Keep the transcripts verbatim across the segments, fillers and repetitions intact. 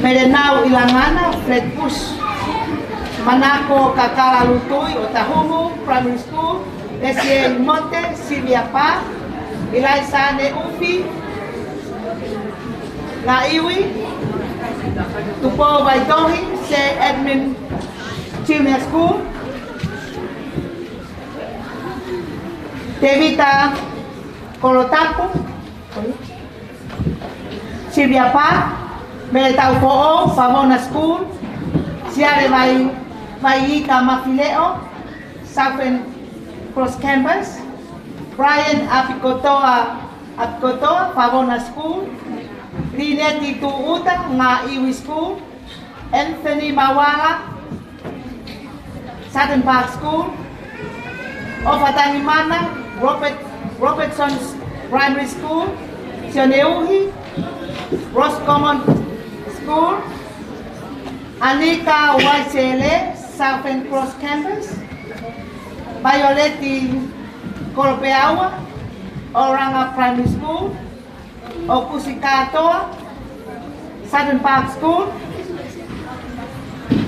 Melenau ʻIlangana Flatbush, Manako Kakala Lutui ʻo Tahumu Primary School, Lesieli Mote Sylvia Park, ʻIlaisa Neʻufi Ngaʻiui, Tupou Vaitohi Sir Edmund Junior School, Tevita Kolotapu Sylvia Park, Meletau Foʻou Pavona School, Siale Vai, Vaiika Mafileʻo Southern Cross Campus, Brian Apikotoa Apikotoa Pavona School, Lineti Tuʻuta Ngaʻiui School, Anthony Mawala Sutton Park School, ʻOfa Tangimana Robert, Robertson's Primary School, Sione Uhi Roscommon School, Anika Waisele Southern Cross Campus, Vaioleti Kolopeaua Oranga Primary School, ʻOkusi Katoa Sutton Park School,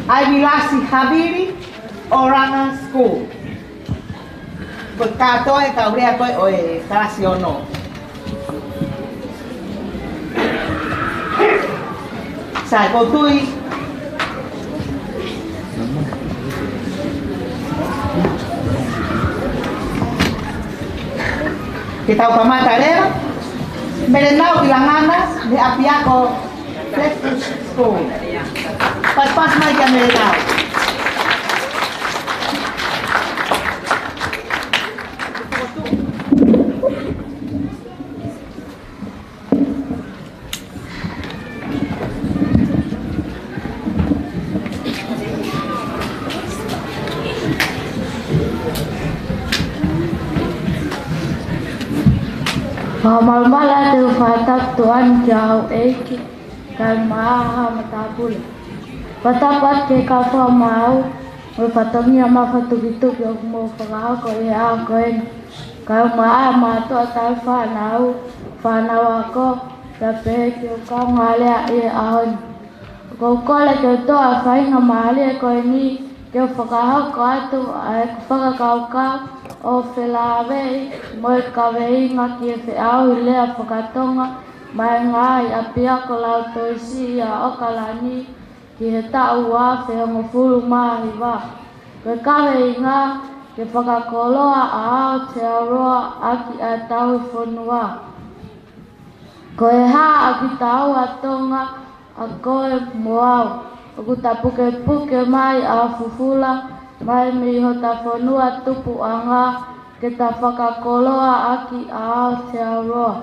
ʻAivilasi Havili Oranga School. Ko Katoa e kau lea ko ē ʻo e kalasi ono. Sai, ʻoku ou tui ke tau kamata leva. Melenau ʻIlangana mei he ʻapiako Flatbush School. Pasipasi mai kia Melenau. Fakamalumalu atu e fakatapu ʻaneafi ki he ʻEiki, kae ʻumaʻā haʻa matāpule. Fakatapu atu ki he kau fakamaau, mo e fatongia mafatukituki ʻoku mou fakahoko ʻi he ʻaho ko eni. Kae ʻumaʻā e mātuʻa tauhi fānau, fānau ako, pea pehē ki he kau kaungāmeʻa ʻi he ʻaho ni. ʻOku ou kole ke u toʻo e faingamālie ko eni ke u fakahoko atu ʻa ʻeku fakakaukau ʻo felāveʻi mo e kaveinga ki he feʻauhi lea faka-Tonga mei he ngaahi ʻapiako lautohi siʻi ʻa ʻAokalani ki he taʻu ua afe hongofulu mā hiva. Ko e kaveinga ke fakakoloa ʻa Aotearoa ʻaki ʻa e tauhi fonua. Ko e hā ʻa kitaua Tonga, ʻa koe mo au, ʻoku ta pukepuke mai ʻa fufula mai mei hota fonua tupuʻanga ke ta fakakoloa ʻaki ʻa Aotearoa,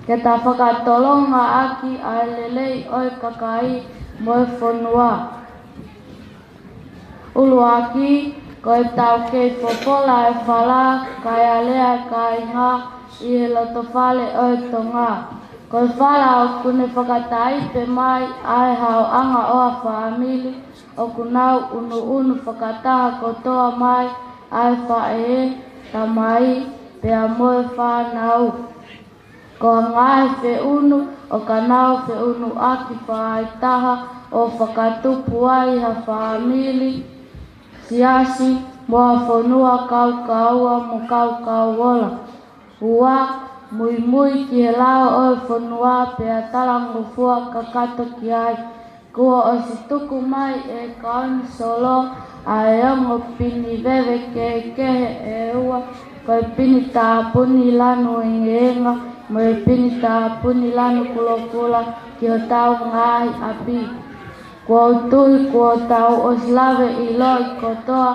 ke ta fakatolonga ʻaki ʻa e lelei ʻo e kakai mo e fonua. ʻUluaki, ko ʻetau kei fofola e fala kae alea e kāinga ʻi he loto fale ʻo e Tonga. Ko e fala ʻoku ne fakataipe mai ʻa e haoʻanga ʻo ha fāmili ʻoku nau ʻunuʻunu fakataha kotoa mai ʻa e faʻē, tamai, pea mo e fānau. Ko e ngaahi feʻunu ʻoku nau feʻunu ʻaki fāitaha ʻo fakatupu ai ha fāmili, siasi, mo ha fonua kaukaua mo kaukauola. Ua, muimui ki he lao ʻo e fonua pea talangofua kakato ki ai. Kuo ʻosi tuku mai ʻe he Kaunisolo ʻa e ongo pini veve kehekehe ʻe ua, ko e pini tāpuni lanu engeenga mo e pini tāpuni lanu kulokula ki hotau ngaahi ʻapi. Kuo u tui kuo tau ʻosi lave ʻiloʻi kotoa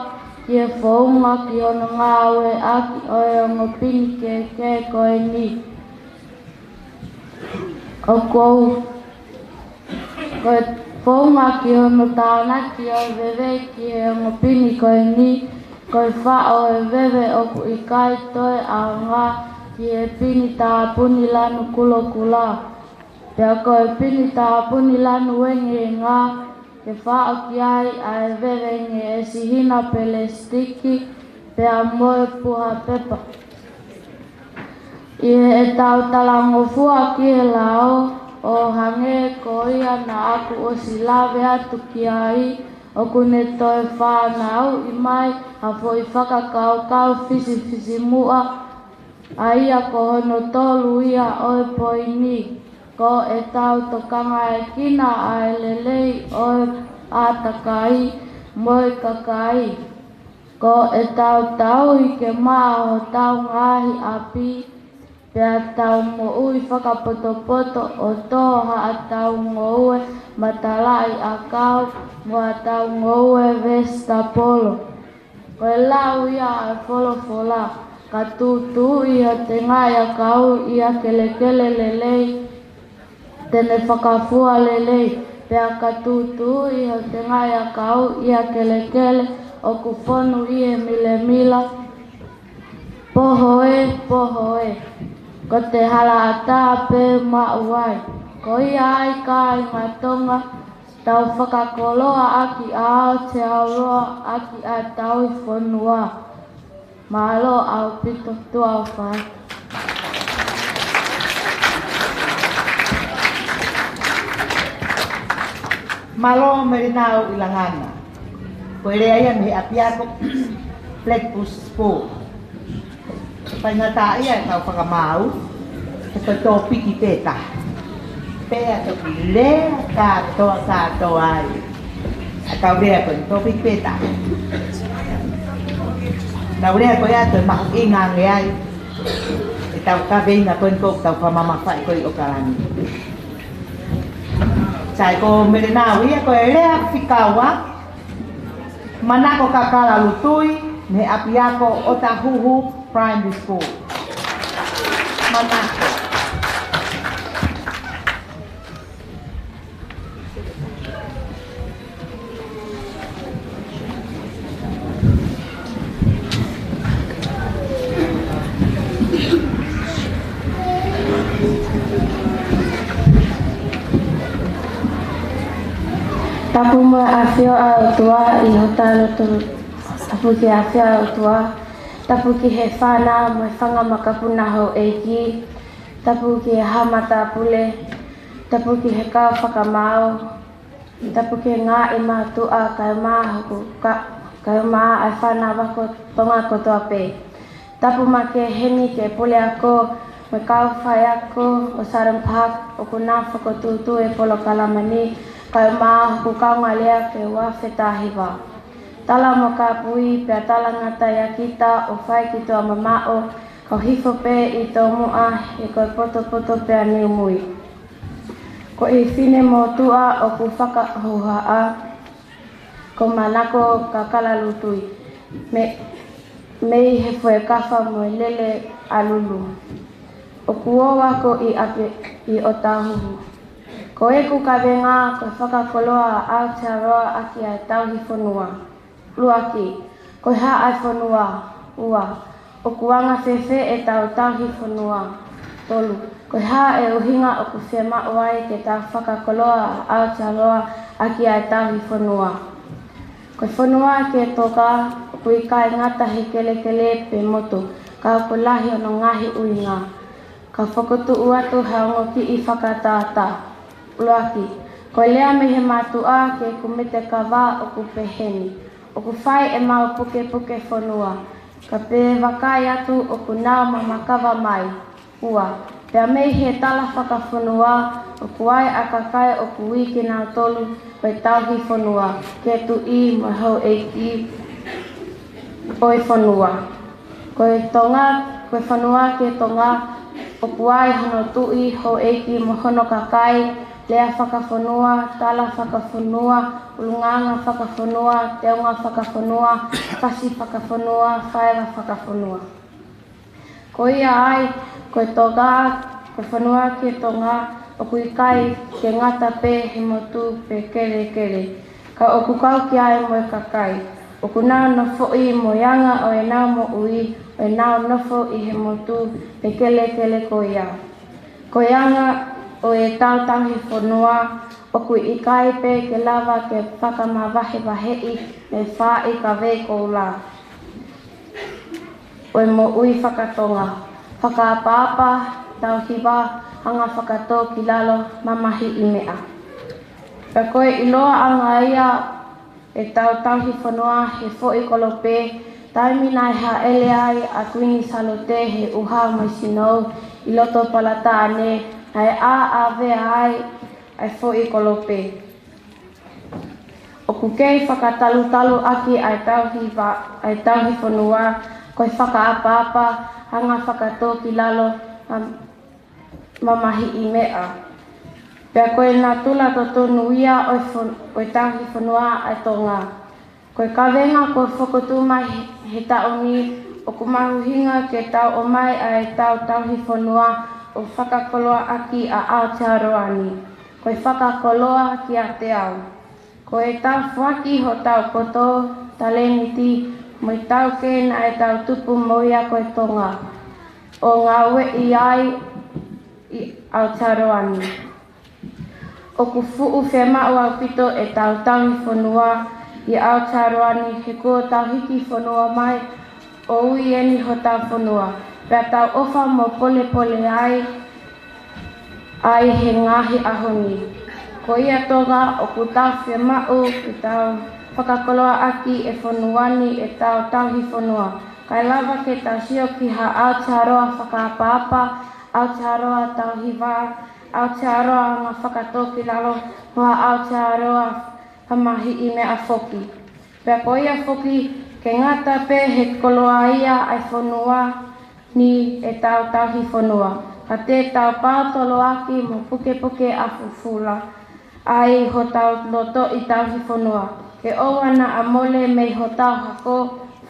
ki he founga ki hono ngāueʻaki ʻo e ongo pini kehekehe ko eni. ʻOku ou, ko e founga ki hono tānaki ʻo e veve ki he ongo pini ko eni, ko e faʻo e veve ʻoku ʻikai toe ʻaonga ki he pini tāpuni lanu kulokula. Pea ko e pini tāpuni lanu engeenga, ke faʻo ki ai ʻa e veve ngeʻesi hina pelesitiki, pea mo e puha pepa. ʻI heʻetau talangofua ki he lao, ʻO hangē ko ia naʻá ku ʻosi lave atu ki ai, ʻokú ne toe fanauʻi mai ha foʻi fakakaukau fisifisimuʻa, ʻa ia ko hono tolu ia ʻo e poini: ko ʻetau tokangaekina ʻa e lelei ʻo e ʻātakai mo e kakai. Ko ʻetau tauhi ke maʻa hotau ngaahi ʻapi, pea tau moʻui fakapotopoto ʻo tō haʻatau ngoue matalaʻiʻakau mo haʻatau ngoue vesitapolo. Ko e lau ia ʻa e folofola: Ka tūtuuʻi hoto ngaahi ʻakau ʻi ha kelekele lelei, te ne fakafua lelei; pea ka tūtuuʻi hoto ngaahi ʻakau ʻi ha kelekele ʻoku fonu ʻi he milemila, poho ē, poho ē, ko te halaʻatā pē maʻu ai. Ko ia ai, kāinga Tonga, tau fakakoloa ʻaki ʻa Aotearoa ʻaki ʻa e tauhi fonua. Mālō ʻaupito. Tuʻa ʻofa atu. Mālō Melinau ʻi Langana. Ko e lea ia mei he ʻapiako Flatbush School. Faingataʻaʻia ʻetau fakamaau, he ko e tōpiki pē taha. Pea toki lea kātoa kātoa ai ʻa ʻetau lea ko eni, tōpiki pē taha. Tau lea ko ia ʻoku mahuʻinga ange ai ʻetau kaveinga ko eni ʻoku tau fakamamafaʻi ko ē ʻi ʻOkalani. Sai, ko Melinau ia. Ko e lea fika ua, Manako Kakala Lutui, mei he ʻapiako ʻOtahuhu Primary School. Manako. Tapu mo e ʻafio ʻa e ʻOtua ʻi hotau loto. Tapu ki he ʻafio ʻa e ʻOtua. Tapu ki he fānau mo e fanga makapuna houʻeiki. Tapu ki he haʻa matāpule. Tapu ki he kau fakamaau. Tapu ki he ngaahi mātuʻa, kaeʻumaʻā hoku ka-, kaeʻumaʻā ʻa e fānau ako Tonga kotoa pē. Tapu makehe heni ki he puleako mo e kau faiako ʻo Sutton Park ʻoku nau fokotuʻutuʻu e polokalama ni, kaeʻumaʻā hoku kaungālea ko e Uafe Tahiva. Tala mo kāpui pea talangataʻi ʻa kita ʻo fai ki tuʻa mamaʻo, kau hifo pē ʻi tomuʻa he ko e potopoto pē ʻa Niumui. Ko e fefine motuʻa ʻoku fakahouhau, ko Manako Kakala Lutui, mei, mei he Fuekafa mo e Lele ʻa Lulu. ʻOku ou ako ʻi ʻapi ʻi ʻOtahuhu. Ko ʻeku kaveinga ko e fakakoloa ʻa Aotearoa ʻaki ʻa e tauhi fonua. ʻUluaki, ko e hā ʻa e fonua? Ua, ʻoku anga fēfē ʻetau tauhi fonua? Tolu, ko e hā e ʻuhinga ʻoku fiemaʻu ai ke tau fakakoloa ʻa Aotearoa ʻaki ʻa e tauhi fonua? Ko e fonua ki he Tonga ʻoku ʻikai ngata he kelekele pe motu, ka ʻoku lahi hono ngaahi ʻuhinga. Ka fokotuʻu atu ha ongo kiʻi fakatātā. ʻUluaki, ko e lea mei he mātuʻa ki heʻeku mete kava ʻoku pehē ni: ʻOku fai ʻemau pukepuke fonua, ka pē vakai atu ʻoku nau mamakava mai. Ua, pea mei he tala fakafonua, ʻoku ʻi ai ʻa e kakai ʻoku ui kinautolu ko e tauhi fonua, ki he tuʻi mo e houʻeiki ʻo e fonua. Ko e Tonga, ko e fonua ki he Tonga, ʻoku ʻi ai hono tuʻi, houʻeiki mo hono kakai, lea fakafonua, tala fakafonua, ʻulungaanga fakafonua, teunga fakafonua, fasi fakafonua, faiva fakafonua. Ko ia ai, ko e Tonga, ko e fonua ki he Tonga, ʻoku ʻikai ke ngata pē he motu pe kelekele, ka ʻoku kau ki ai mo e kakai. ʻOku nau nofoʻi mo e anga ʻo ʻenau moʻui, ʻo ʻenau nofo ʻi he motu pe kelekele ko ia. Ko e anga ʻo ʻetau tauhi fonua, ʻoku ʻikai pē ke lava ke fakamavahevaheʻi mei he faaʻi kavei koula ʻo e moʻui fakatonga, fakaʻapaʻapa, tauhi vā, anga fakatōkilalo mamahiʻi meʻa. Pea ko e ʻiloa ʻanga ia ʻetau tauhi fonua he foʻi kolope, taimi naʻe hāʻele ai ʻa Kuini Sālote he ʻuha mo e sinou ʻi loto Palataʻane, naʻe ʻāʻāvea ai ʻa e foʻi kolope. ʻOku kei fakatalutalu ʻaki ʻa e tauhi va-, ʻa e tauhi fonua, ko e fakaʻapaʻapa, anga fakatōkilalo, ma-, mamahiʻi meʻa. Pea ko e natula totonu ia ʻo e fon-, ʻo e tauhi fonua ʻa e Tonga. Ko e kaveinga kuo fokotuʻu mai he, he taʻu ni, ʻoku mahuʻinga ke tau ʻomai ʻa ʻetau tauhi fonua ʻo fakakoloa ʻaki ʻa Aotearoa ni. Ko e fakakoloa kiate au. Ko ʻetau foaki hotau poto, talēniti, mo e taukei naʻe tau tupu mo ia ko e Tonga, ʻo ngāueʻi ai ʻi Aotearoa ni. ʻOku fuʻu fiemaʻu ʻaupito ʻetau tauhi fonua ʻi Aotearoa ni he kuo tau hiki fonua mai ʻo ui eni hotau fonua, pea tau ʻofa mo polepole ai, ai he ngaahi ʻaho ni. Ko ia Tonga, ʻoku tau fiemaʻu ke tau fakakoloa ʻaki e fonua ni ʻetau tauhi fonua. Kae lava ke tau sio ki ha Aotearoa fakaʻapaʻapa, Aotearoa tauhi vā, Aotearoa anga fakatōkilalo, mo ha Aotearoa mamahiʻi meʻa foki. Pea ko ia foki, ke ngata pē he koloa ia ʻa e fonua ni ʻetau tauhi fonua, ka te tau paotoloaki mo pukepuke ʻa fufula ai hotau loto ʻi tauhi fonua. Ke ʻoua naʻa mole mei hotau hako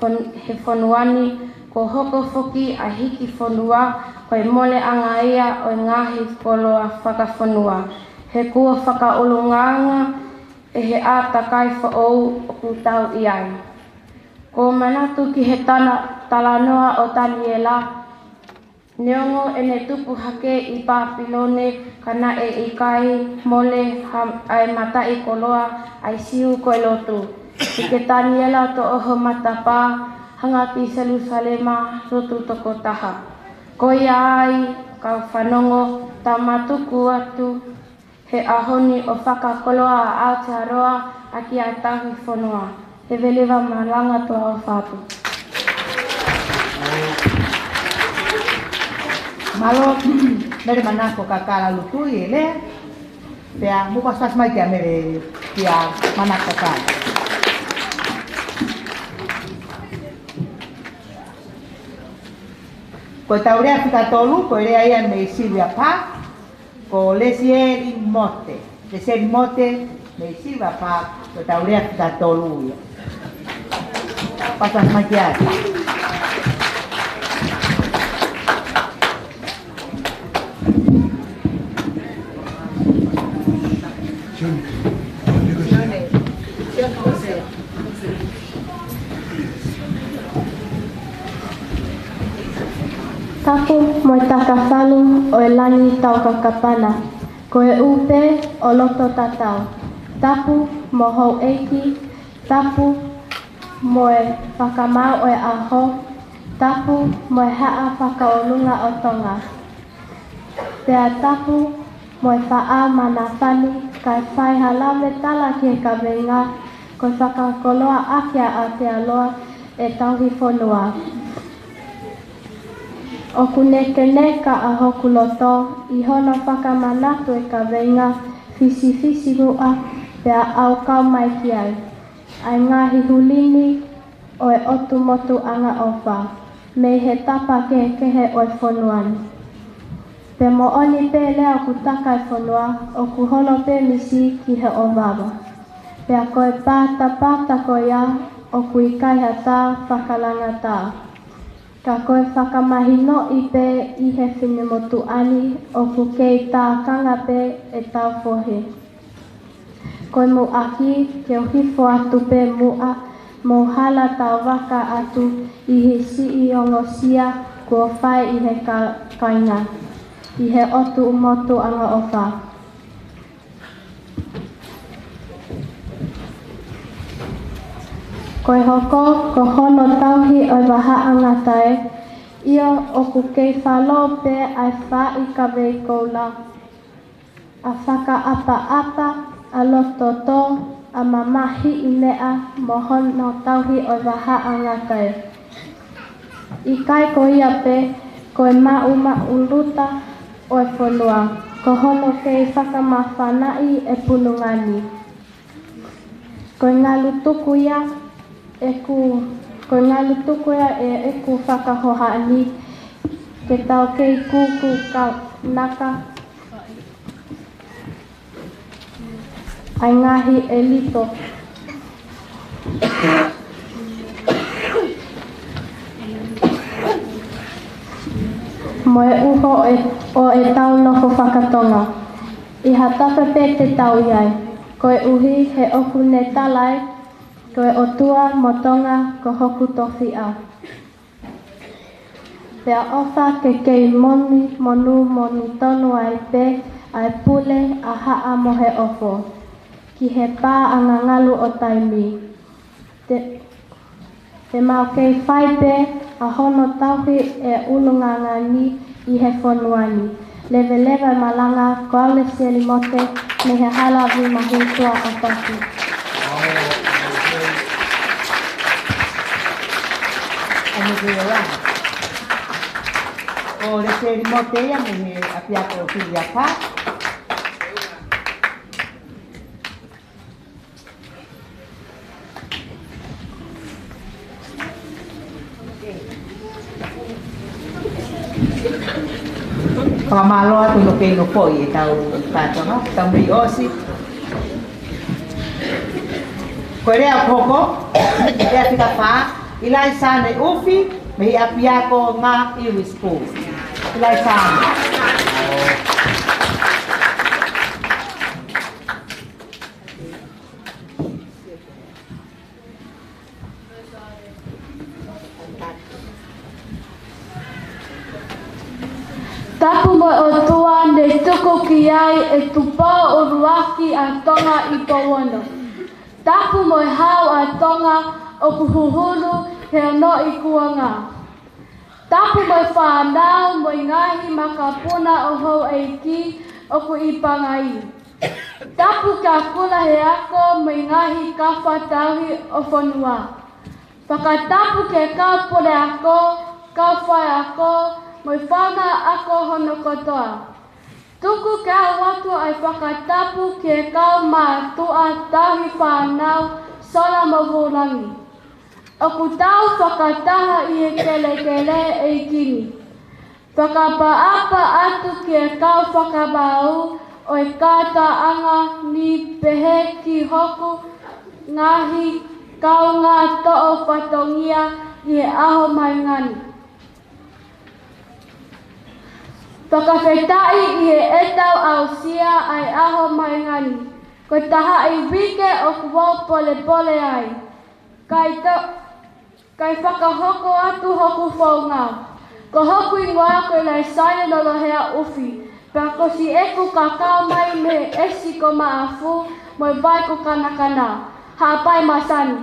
fon-, he fonua ni, kuo hoko foki ʻa e hiki fonua ko e moleʻanga ia ʻo e ngaahi koloa fakafonua, he kuo fakaʻulungaanga ʻe he ʻātakai foʻou ʻoku tau ʻi ai. Ko u manatu ki he tana-, talanoa ʻo Taniela, neongo ʻene tupu hake ʻi Papilone, ka naʻe ʻikai mole ha-, ʻa e mataʻikoloa ʻa e Siu ko e lotu. Hiki Taniela toʻo ho matapā, hanga ki Selusalema, lotu tokotaha. Ko ia ai, kau fanongo, tau matuku atu he ʻaho ni ʻo fakakoloa ʻa Aotearoa ʻaki ʻa e tauhi fonua. He veliva malanga tua o fatu. Mālō, Mele Manako Kakala Lutui e lea. Pea mou pasipasi mai kia Mele, kia Manako Kakala. Ko ʻetau lea fika tolu, ko e lea ia mei Sylvia Park. Ko Lesieli Mote. Lesieli Mote, mei Sylvia Park, ko ʻetau lea fika tolu ia. Pasipasi mai ki ai. Tapu mo e takafalu ʻo e langi taukakapana, ko e ʻū pē ʻo loto tatau. Tapu mo houʻeiki, tapu mo e fakamaau ʻo e ʻaho, tapu mo e haʻa fakaʻolunga ʻo Tonga. Pea tapu mo e faʻa manavahē, kae fai ha lave tala ki he kaveinga, ko e fakakoloa ʻaki ʻa Aotearoa ʻe tauhi fonua. ʻOku nekeneka ʻa hoku loto ʻi hono fakamanatu e kaveinga fisifisimuʻa pea ʻaukau mai ki ai, ʻa e ngaahi huli ni ʻo e ʻotu motu angaʻofa mei he tapa kehekehe ʻo e fonua ni. Pea moʻoni pē lea ʻoku taka e fonua, ʻoku holo pē misi ki he ʻovava. Pea ko e pātapāta ko ia ʻoku ʻikai ha tā fakalanga tā. Ka ko e fakamahinoʻi pē ʻi he finemotuʻa ni ʻoku kei tākanga pē ʻetau fohe. Ko e muʻaki ke u hifo atu pē muʻa mo hala tauvaka atu ʻi he siʻi ongosia kuo fai ʻi he ka-, kāinga, ʻi he ʻotu motu angaʻofa. Ko e hoko ko hono tauhi ʻo e vahaʻa ngatae ʻIo, ʻoku kei fālō pē ʻa e faaʻi kavei koula, ʻa fakaʻapaʻapa, ʻa loto tō, ʻa mamahiʻi meʻa mo hono tauhi ʻo e vahaʻa ngata ē. ʻIkai ko ia pē, ko e maʻumaʻuluta ʻo e fonua, ko hono kei fakamafanaʻi e pununga ni. Ko e ngalu tuku ia ʻeku, ko e ngalu tuku ia ʻeku fakahohaʻa ni, ke tau kei kūkū kanaka ʻa e ngaahi ʻelito mo e uho ʻo e, ʻo ʻetau nofo fakatonga ʻi ha tafa pē te tau ʻi ai, koeʻuhi he ʻoku ne tala ai, ko e ʻOtua mo Tonga ko hoku tofiʻa. Pea ʻofa ke kei moni, monū, monū tonu ai pē ʻa e pule ʻa Haʻa Moheʻofo ki he pā ʻa Ngangalu ʻo Taimi. Te, te mau kei fai pē ʻa hono tauhi e ʻulungaanga ni ʻi he fonua ni. Leveleva e malanga, ko au Lesieli Mote, mei he Hala ʻo Vīmahutua ʻo Pasi. Ko Lesieli Mote ia mei he ʻapiako Filiapa. Fakamālō atu hono kei nofoʻi ʻetau kātoanga, tau mei ʻosi. Ko e lea ʻoku hoko, lea fika fā, ʻIlaisane ʻUfi, mei he ʻapiako Ngāue School. ʻIlaisane. Tapu mo e ʻOtua ne tuku ki ai e Tupou ʻUluaki ʻa Tonga ʻi Pouono. Tapu mo e Hau ʻa Tonga ʻoku huhulu he ono ikuʻanga. Tapu mo e fānau mo e ngaahi makapuna ʻo houʻeiki ʻoku ʻi Pangai. Tapu kia Kula he ako mo e ngaahi kau fakatauhi ʻo e fonua. Fakatapu ki he kau puleako, kau faiako, mo e faʻunga ako hono kotoa. Tuku ke u ʻoatu ʻa e fakatapu ki he kau mātuʻa tauhi fānau, Sola mo Vulangi. ʻOku tau fakataha ʻi he kelekele ʻeiki ni. Fakaʻapaʻapa atu ki he kau fakamaau ʻo e kātoanga ni pehē ki hoku ngaahi kaungā toʻo fatongia ʻi he ʻaho mahuʻinga ni. Fakafetaʻi ʻi heʻetau aʻusia ʻa e ʻaho mahuʻinga ni. Ko e taha ʻi he uike ʻoku ou polepole ai. Kae to-, kae fakahoko atu hoku founga. Ko hoku hingoa ko ʻIlaisane Lolohea ʻUfi. Pea ko siʻeku kakau mai mei he ʻEsi ko Maʻafu mo e Vai ko Kanakana, Haʻapai Masani.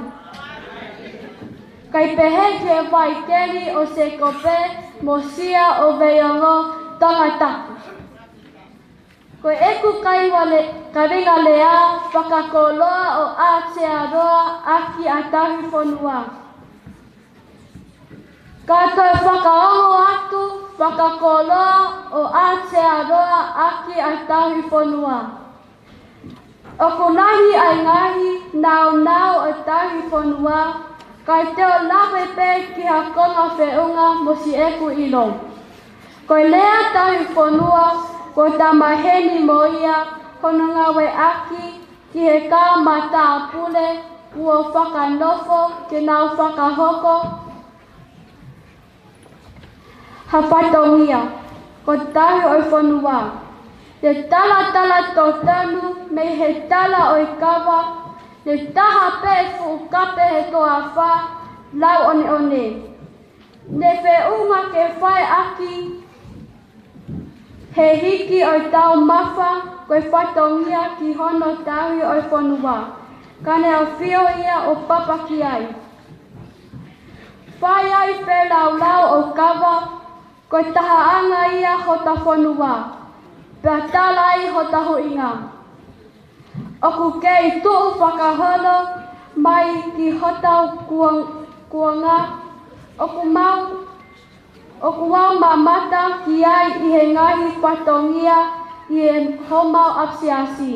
Kae pehē ki he Vai Keli ʻo Sēkope mo Sia ʻo Veiongo, Tongatapu. Ko ʻeku kai vale, kavenga lea fakakoloa ʻo Aotearoa ʻaki ʻa e tauhi fonua. Ka toe fakaongo atu fakakoloa ʻo Aotearoa ʻaki ʻa e tauhi fonua. ʻOku lahi ʻa e ngaahi nāunau ʻo e tauhi fonua, kae te u lave pē ki ha konga feʻunga mo siʻeku ʻilo. Ko e lea tauhi fonua, ko e tama heni mo ia, hono ngāueʻaki ki he kau matāpule kuo fakanofo ke nau fakahoko ha fatongia, ko e tauhi ʻo e fonua. Te talatala totonu mei he tala ʻo e kava, te taha pē fuʻu kape he toafa, lau ʻoneʻone. Ne feʻunga ke fai ʻaki he hiki ʻo e taumafa ko e fatongia ki hono tauhi ʻo e fonua. Ka ne ʻafio ia ʻo papa ki ai. Fai ai felaulau ʻo kava, Ko e tahaʻanga ia hota fonua, pea tala ai hota huʻinga. ʻOku kei tuʻu fakaholo mai ki hota kuong-, kuonga, ʻoku mau, ʻoku mau mamata ki ai ʻi he ngaahi fatongia ʻi he homau ʻapisiasi.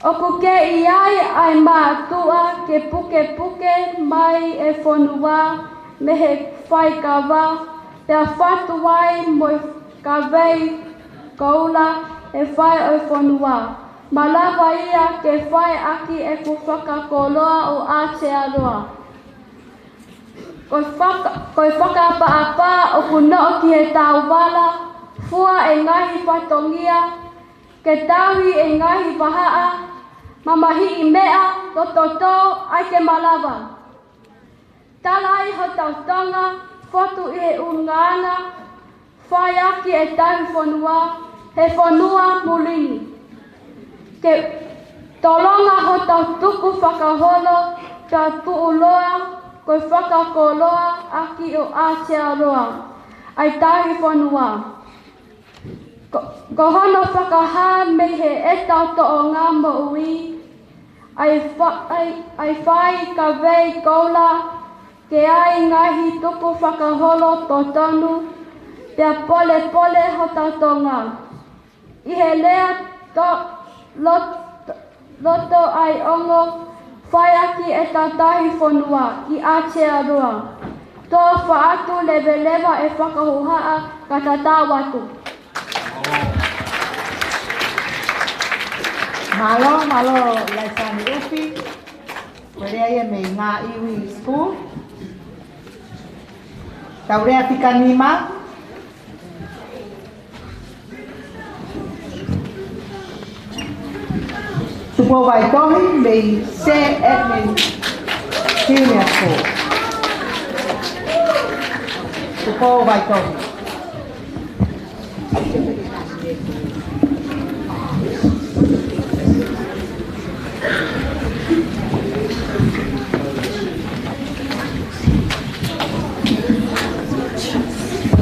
ʻOku kei ʻi ai ʻa e mātuʻa ke pukepuke mai e fonua mei he faikava, pea fatu ai mo e kavei koula e fai ʻo e fonua. Malava ia ke fai ʻaki ʻeku fakakoloa ʻo Aotearoa. Ko e faka-, ko e fakaʻapaʻapa ʻoku noʻo ki he tauvala, fua e ngaahi fatongia, ke tauhi e ngaahi vahaʻa, mamahiʻi meʻa, tototō ai ke malava. Tala ai hotau Tonga, fotu ʻi he ʻulungaanga, fai ʻaki e tauhi fonua, he fonua muli ni. Ke tolonga hotau tukufakaholo, pea tuʻuloa, ko e fakakoloa ʻaki ʻo Aotearoa, ʻa e tauhi fonua. Ko, ko hono fakahā mei he ʻetau tōʻonga moʻui, ʻa e fa-, ʻa e, ʻa e fai kavei koula, ke ʻi ai ngaahi tukufakaholo totonu, pea polepole hotau Tonga. ʻI he lea to-, lot-, loto ʻaonga, fai ʻaki ʻetau tauhi fonua ʻi Aotearoa. Tō faʻatu leveleva e fakahohaʻa, ka tatau atu. Mālō, mālō, Laisani ʻUfi. Ko e lea ia mei Ngāue School. Tau lea fika nima. Tupou Vaitohi mei Sir Edmund Senior School. Tupou Vaitohi.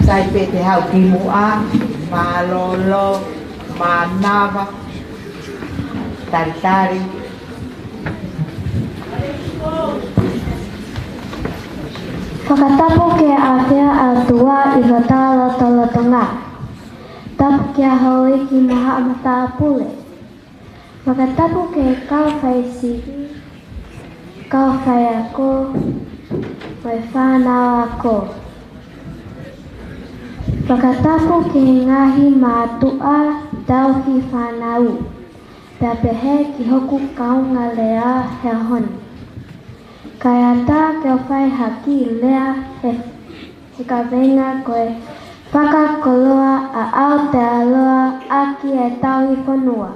Sai pē te haʻu ki muʻa, mālōlō, mānava, talitali. Fakatapu ki he ʻafio ʻa e ʻOtua ʻi hotau lotolotonga. Tapu ki he houʻeiki mo e haʻa matāpule. Fakatapu ki he kau faisivi, kau faiako, mo e fānau ako. Fakatapu ki he ngaahi mātuʻa tauhi fānau, pea pehē ki hoku kaungā lea he ʻaho ni. Kae ʻatā ke u fai ha kiʻi lea he, he kaveinga ko e fakakoloa ʻa Aotearoa ʻaki e tauhi fonua.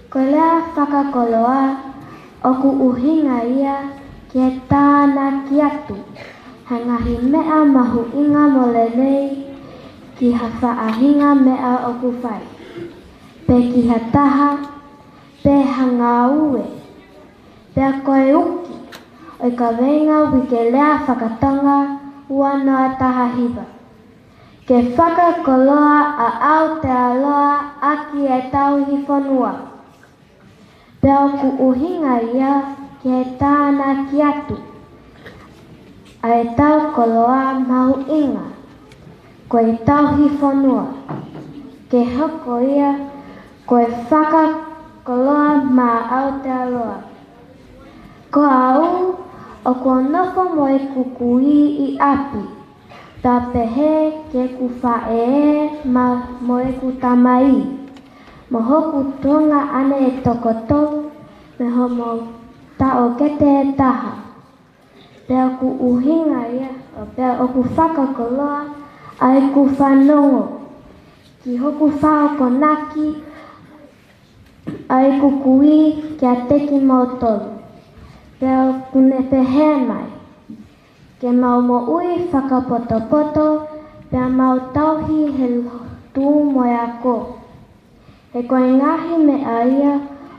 Ko e lea fakakoloa ʻoku ʻuhinga ia ki he tānaki atu ha ngaahi meʻa mahuʻinga mo lelei ki ha faʻahinga meʻa ʻoku fai, pe ki ha taha, pe ha ngāue. Pea ko e uki ʻo e kaveinga Uike Lea Fakatonga ua noa taha hiva, ke fakakoloa ʻa Aotearoa ʻaki e tauhi fonua. Pea ʻoku ʻuhinga ia ki he tānaki atu ʻa e tau koloa mahuʻinga, ko e tauhi fonua, ke hoko ia ko e fakakoloa maʻa Aotearoa. Ko au, ʻoku ou nofo mo ʻeku kui ʻi ʻapi, pea pehē ki heʻeku faʻē mo, mo ʻeku tamai, mo hoku tuongaʻane ʻe toko tolu, mo homou taʻokete ʻe taha. Pea ʻoku ʻuhinga ia, pea ʻoku fakakoloa ʻa ʻeku fanongo ki hoku fakaakonaki ʻa ʻeku kui kiate kimoutolu. Pea ʻoku ne pehē mai, ke mau moʻui fakapotopoto, pea mau tauhi he lotu mo e ako. He ko e ngaahi meʻa ia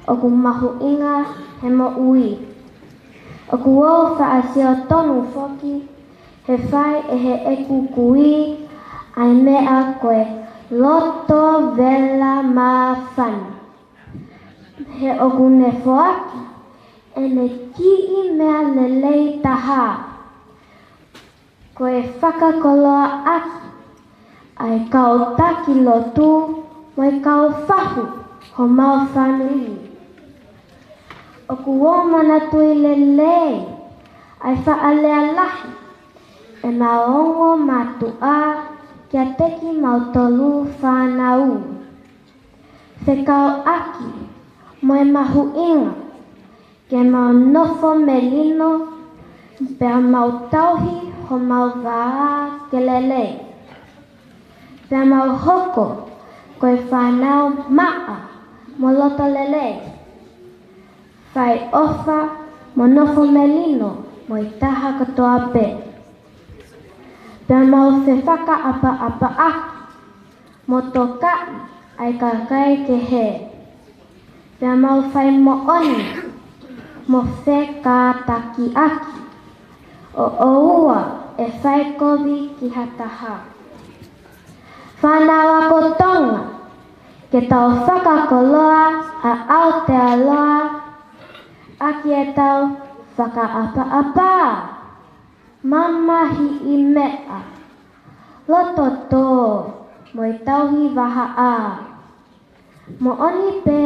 ʻoku mahuʻinga he moʻui. ʻOku ou faʻa sio tonu foki He fai ʻe heʻeku kui ʻa e meʻa ko e loto vela māfana. He ʻoku ne foaki ʻene kiʻi meʻa lelei taha, ko e fakakoloaʻaki ʻa e kau taki lotu mo e kau fahu homau fāmili. ʻOku ou manatuʻi lelei ʻa e faʻa lea lahi ʻemau ongo mātuʻa kiate kimautolu fānau, fekauʻaki mo e mahuʻinga ke mau nofo melino, pea mau tauhi homau vā ke lelei, pea mau hoko ko e fānau maʻa mo loto lelei, fai ʻofa mo nofo melino mo e taha kotoa pē, pea mau fefakaʻapaʻapaʻaki mo tokaʻi ʻa e kakai kehe, pea mau fai moʻoni mo fekātakiʻaki, ʻo ʻoua ʻe fai kovi ki ha taha. Fānau ako Tonga, ke tau fakakoloa ʻa Aotearoa ʻaki ʻetau fakaʻapaʻapa, mamahiʻi meʻa, loto tō mo e tauhi vahaʻa. Moʻoni pē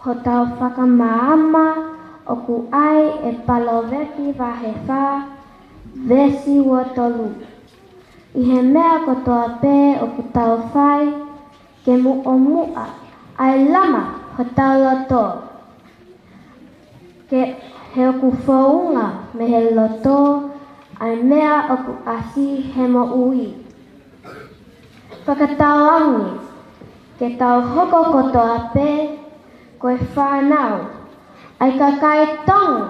hotau fakamaama ʻoku ʻai ʻe Palovepi vahe fā, veesi ua tolu: ʻI he meʻa kotoa pē ʻoku tau fai, ke muʻomuʻa ʻa e lama hotau loto. Ke he ʻoku founga mei he loto ʻa e meʻa ʻoku ʻasi he moʻui. Fakatauange ke tau hoko kotoa pē ko e fānau ʻa e kakai Tonga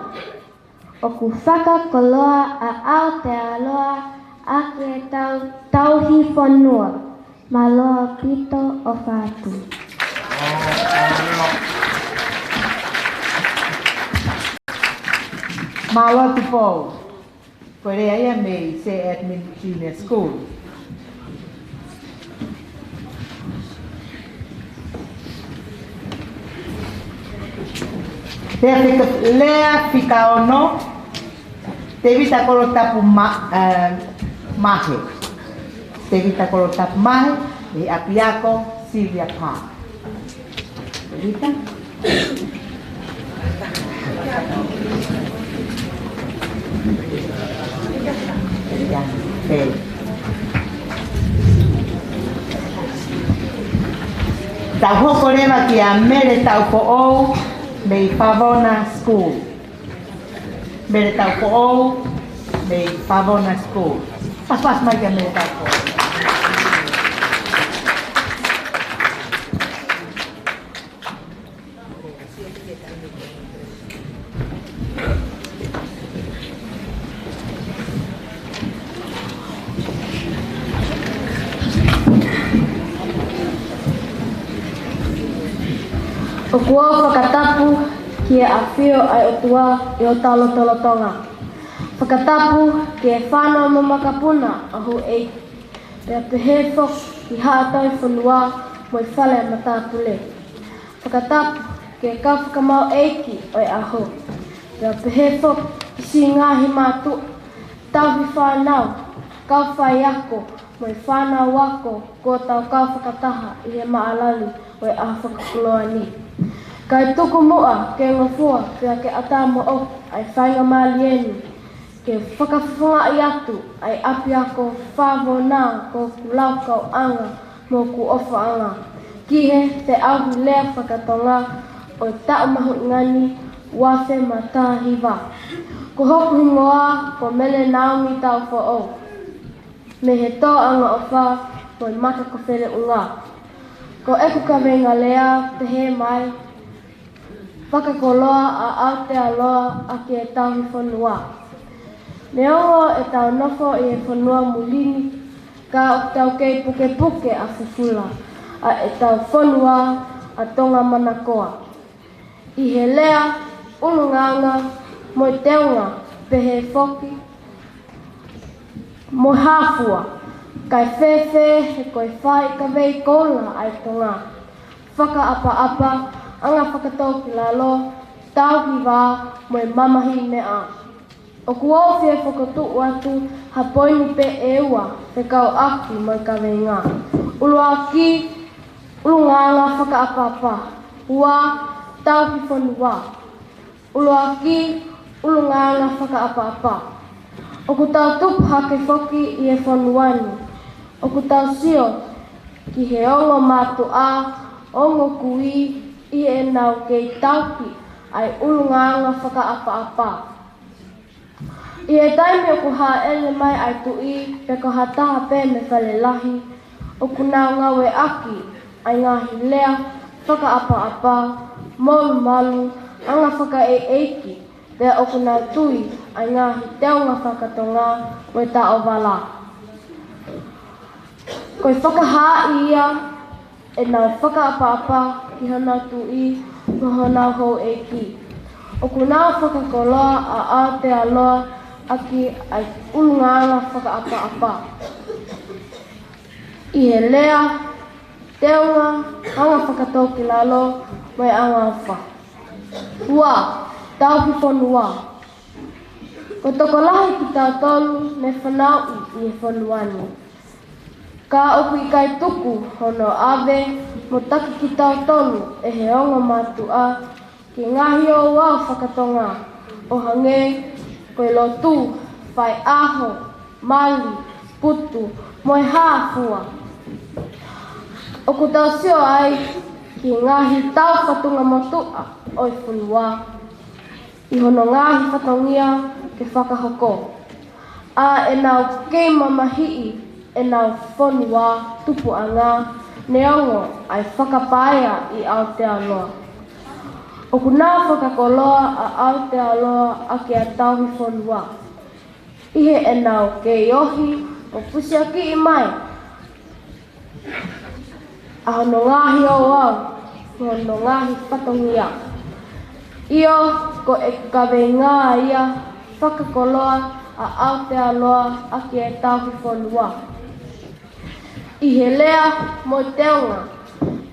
ʻoku fakakoloa ʻa Aotearoa ʻaki ʻetau tauhi fonua. Mālō ʻaupito, ʻofa atu. Mālō Tupou. Ko e lea ia mei Sir Edmund Junior School. Lea fika, lea fika ono, Tevita Kolotapu Ma-, eh, Mahe. Tevita Kolotapu Mahe, ʻi ʻapiako Sylvia Park. Tevita? Ia, ē. Tau hoko leva kia Mele Taufoʻou mei Favona School. Mele Taufoʻou mei Favona School. Paspas mai kia Mele Taufoʻou. ʻOku ou fakatapu ki he ʻafio ʻa e ʻOtua ʻi hotau lotolotonga. Fakatapu ki he fānau mo makapuna ʻa houʻeiki, pea pehē foki ki haʻa tauhi fonua mo e fale ʻa matāpule. Fakatapu ki he kau fakamaau ʻeiki ʻo e ʻaho, pea pehē foki ki siʻi ngaahi mātuʻa, tauhi fānau, kau faiako, mo e fānau ako kuo tau kau fakataha ʻi he maʻalalu ʻo e ʻaho fakakoloa ni. Kae tuku muʻa ke ngofua pea ke ʻatā moʻoku ʻa e faingamālie ni ke fakafofongaʻi atu ʻa e ʻapiako Favona, ko hoku laukauʻanga mo hoku ʻofaʻanga, ki he feʻauhi lea faka-Tonga ʻo e taʻu mahuʻinga ni, ua afe mā taha hiva. Ko hoku hingoa ko Mele Naomi Taufoʻou, mei he Tōʻangaʻofa mo e Maka ko Feleʻunga. Ko ʻeku kaveinga lea pehē mai: Fakakoloa ʻa Aotearoa ʻaki e tauhi fonua. Neongo ʻetau nofo ʻi he fonua muli ni, ka ʻoku tau kei pukepuke ʻa fufula ʻa ʻetau fonua ʻa Tonga Manakoa. ʻI he lea, ʻulungaanga mo e teunga, pehē foki: mo e hā fua, kae fēfē he ko e faʻahikavei koula ʻa e Tonga, fakaʻapaʻapa, anga fakatōkilalo, tauhi vā, mo e mamahiʻi meʻa. ʻOku ou fie fokotuʻu atu ha poini pē ʻe ua fekauʻaki mo e kaveinga. ʻUluaki, ʻulungaanga fakaʻapaʻapa. Ua, tauhi fonua. ʻUluaki, ʻulungaanga fakaʻapaʻapa. ʻOku tau tupu hake foki ʻi he fonua ni. ʻOku tau sio ki he ongo mātuʻa, ongo kui, ʻi heʻenau kei tauhi ʻa e ʻulungaanga fakaʻapaʻapa. ʻI he taimi ʻoku hāʻele mai ai tuʻi pe ko ha taha pē mei fale lahi, ʻoku nau ngāueʻaki ʻa e ngaahi lea fakaʻapaʻapa, molumalu, anga fakaʻeiʻeiki, pea ʻoku nau tui ʻa e ngaahi teunga fakatonga mo e taʻovala. Ko e fakahaaʻi ia ʻenau fakaʻapaʻapa ki honau tuʻi mo honau houʻeiki. ʻOku nau fakakoloa ʻa Aotearoa ʻaki ʻa e ʻulungaanga fakaʻapaʻapa ʻi he lea, teunga, anga fakatōkilalo mo e angaʻofa. Ua, tauhi fonua. Ko e tokolahi kitautolu ne fanauʻi ʻi he fonua ni, ka ʻoku ʻikai tuku hono ʻave mo taki kitautolu ʻe he ongo mātuʻa ki he ngaahi ouau fakatonga, ʻo hangē ko e lotu, faiʻaho, mali, putu, mo e hā fua. ʻOku tau sio ai ki he ngaahi tau fatunga motuʻa ʻo e fonua ʻi hono ngaahi fatongia ke fakahoko, ʻa ʻenau kei mamahiʻi ʻenau fonua tupuʻanga, neongo ʻa e fakapaea ʻi Aotearoa. ʻOku nau fakakoloa ʻa Aotearoa ʻaki ʻa e tauhi fonua ʻi heʻenau kei ohi ʻo fusiakiʻi mai ʻa hono ngaahi ouau mo hono ngaahi fatongia. ʻIo, ko e kaveinga ia fakakoloa ʻa Aotearoa ʻaki e tauhi fonua ʻi he lea mo e teunga,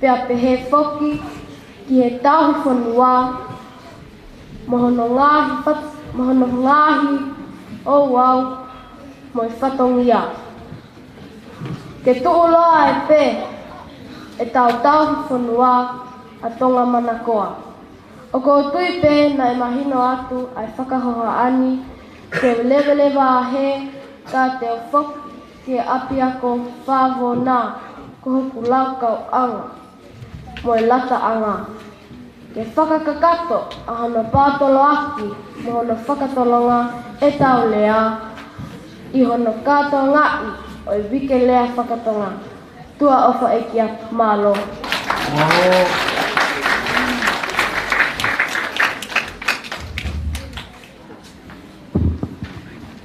pea pehē foki ki he tauhi fonua mo hono ngaahi fat-, mo hono ngaahi ouau mo e fatongia. Ke tuʻuloa ai pē ʻetau tauhi fonua ʻa Tonga Manakoa. ʻOku ou tui pē naʻe mahino atu ʻa e fakahohaʻa ni, te u leveleva hē ka te u foki ki he ʻapiako Fāvona ko hoku laukauʻanga mo e lataʻanga ke fakakakato ʻa hono pātoloaki mo hono fakatolonga ʻetau lea ʻi hono kātoangaʻi ʻo e Uike Lea Fakatonga. Tuʻa ʻofa ʻeiki atu, mālō.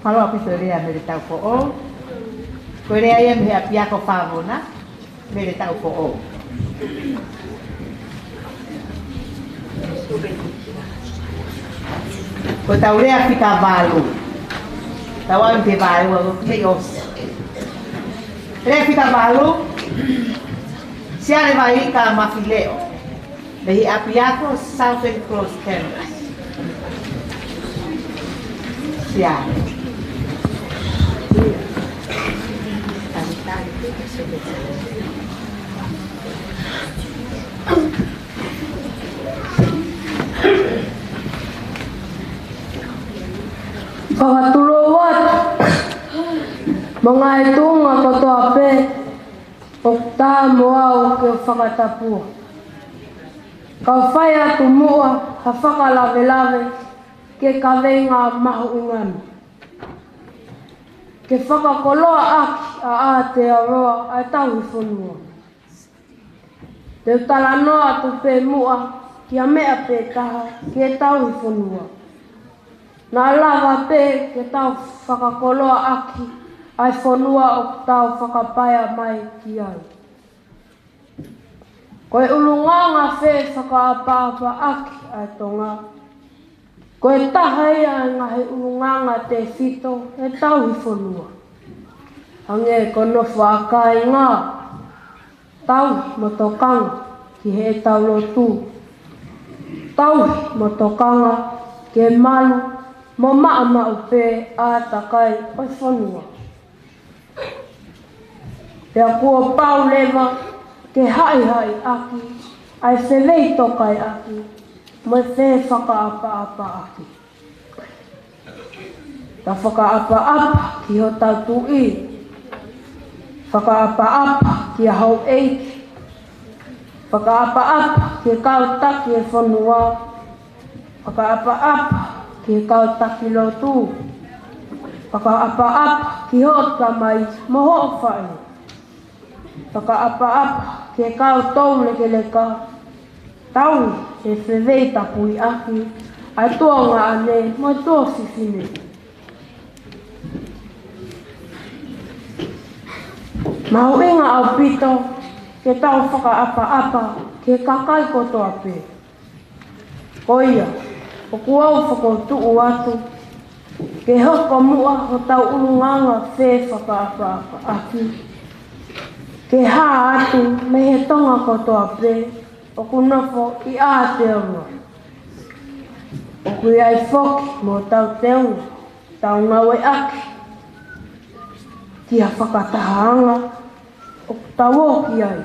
Mālō ʻaupito e lea mei he tau foʻou. Ko e lea ia mei he ʻapiako Fāvona mei he tau foʻou. Ko e tau lea fika valu. Tau ʻalu ki he valu, ʻa ko kei ʻosi. Lea fika valu. Siale Vaika Mafileʻo, mei he ʻapiako Southern Cross Campus. Siale. Fakatulou atu mo e ngaahi tuʻunga kotoa pē ʻoku tā mo au ke fakatapua. Kau fai atu muʻa ha fakalavelave ki he kaveinga mahuʻinga ni, ke fakakoloa ʻaki ʻa Aotearoa ʻa e tauhi fonua. Te u talanoa atu pē muʻa ki ha meʻa pē taha ki he tauhi fonua. Naʻa lava pē ke tau fakakoloa ʻaki ʻa e fonua ʻoku tau fakapaea mai ki ai. Ko e ʻulungaanga fē fakaʻapaʻapa ʻaki ʻa e Tonga? Ko e taha ia e ngaahi ʻulungaanga tefito he tauhi fonua. Hangē ko nofo ʻa kāinga, tauhi mo tokanga ki heʻetau lotu. Tauhi mo tokanga ki he malu mo maʻumaʻu pē ʻātakai ʻo e fonua. Pea kuo pau leva ke haʻihaʻiʻaki ʻa e feveitokaiʻaki mo e fefakaʻapaʻapaʻaki. Ka fakaʻapaʻapa ki hotau tuʻi, fakaʻapaʻapa ki he houʻeiki, fakaʻapaʻapa ki he kau taki e fonua, fakaʻapaʻapa ki he kau taki lotu, fakaʻapaʻapa ki hoʻo tamai mo hoʻo faʻē. Fakaʻapaʻapa ki he kau toulekeleka, tauhi he feveitapuiʻaki ʻa e tuongaʻane mo e tuofefine. Mahuʻinga ʻaupito ke tau fakaʻapaʻapa ki he kakai kotoa pē. Ko ia, ʻoku ou fokotuʻu atu ke hoko muʻa hotau ʻulungaanga fefakaʻapaʻapaʻaki, ke hā atu mei he Tonga kotoa pē ʻoku nofo ʻi Aotearoa. ʻOku ʻi ai foki mo hotau teunga, tau ngāueʻaki ki ha fakatahaʻanga ʻoku tau ō ki ai.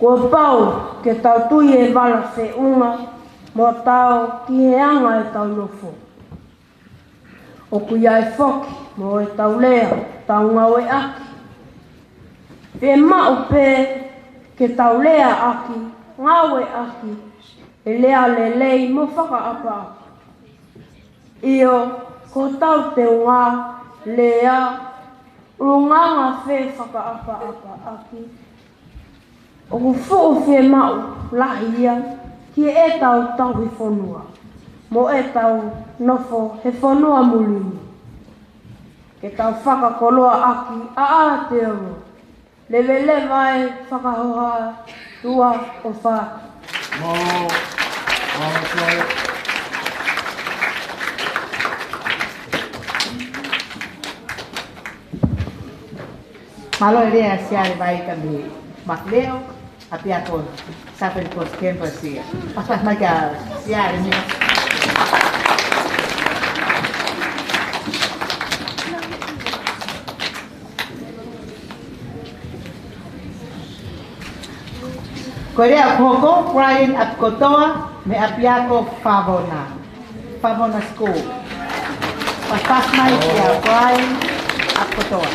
Kuo pau ke tau tui e vala feʻunga mo tau ki he anga ʻetau nofo. ʻOku ʻi ai foki mo ʻetau lea, tau ngāueʻaki. Fiemaʻu pē ke tau leaʻaki, ngāueʻaki e lea lelei mo fakaʻapaʻapa. ʻIo, ko hotau teunga, lea, ʻulungaanga fefakaʻapaʻapaʻaki, ʻoku fuʻu fiemaʻu lahi ia ki heʻetau tauhi fonua mo ʻetau nofo he fonua muli ni. Ke tau fakakoloaʻaki ʻa Aotearoa. Leveleva e fakahoha, tuʻa ʻofa atu. Mālō, mālō Siale. Mālō e lea Siale Vaika mei Makuleo, ʻapiako Southern Coast Campus ia. Pasa mai kia Siale mei. Ko e lea kuo hoko, Brian ʻApikotoa, mei ʻapiako Favona. Favona School. Pasi mai kia Brian ʻApikotoa.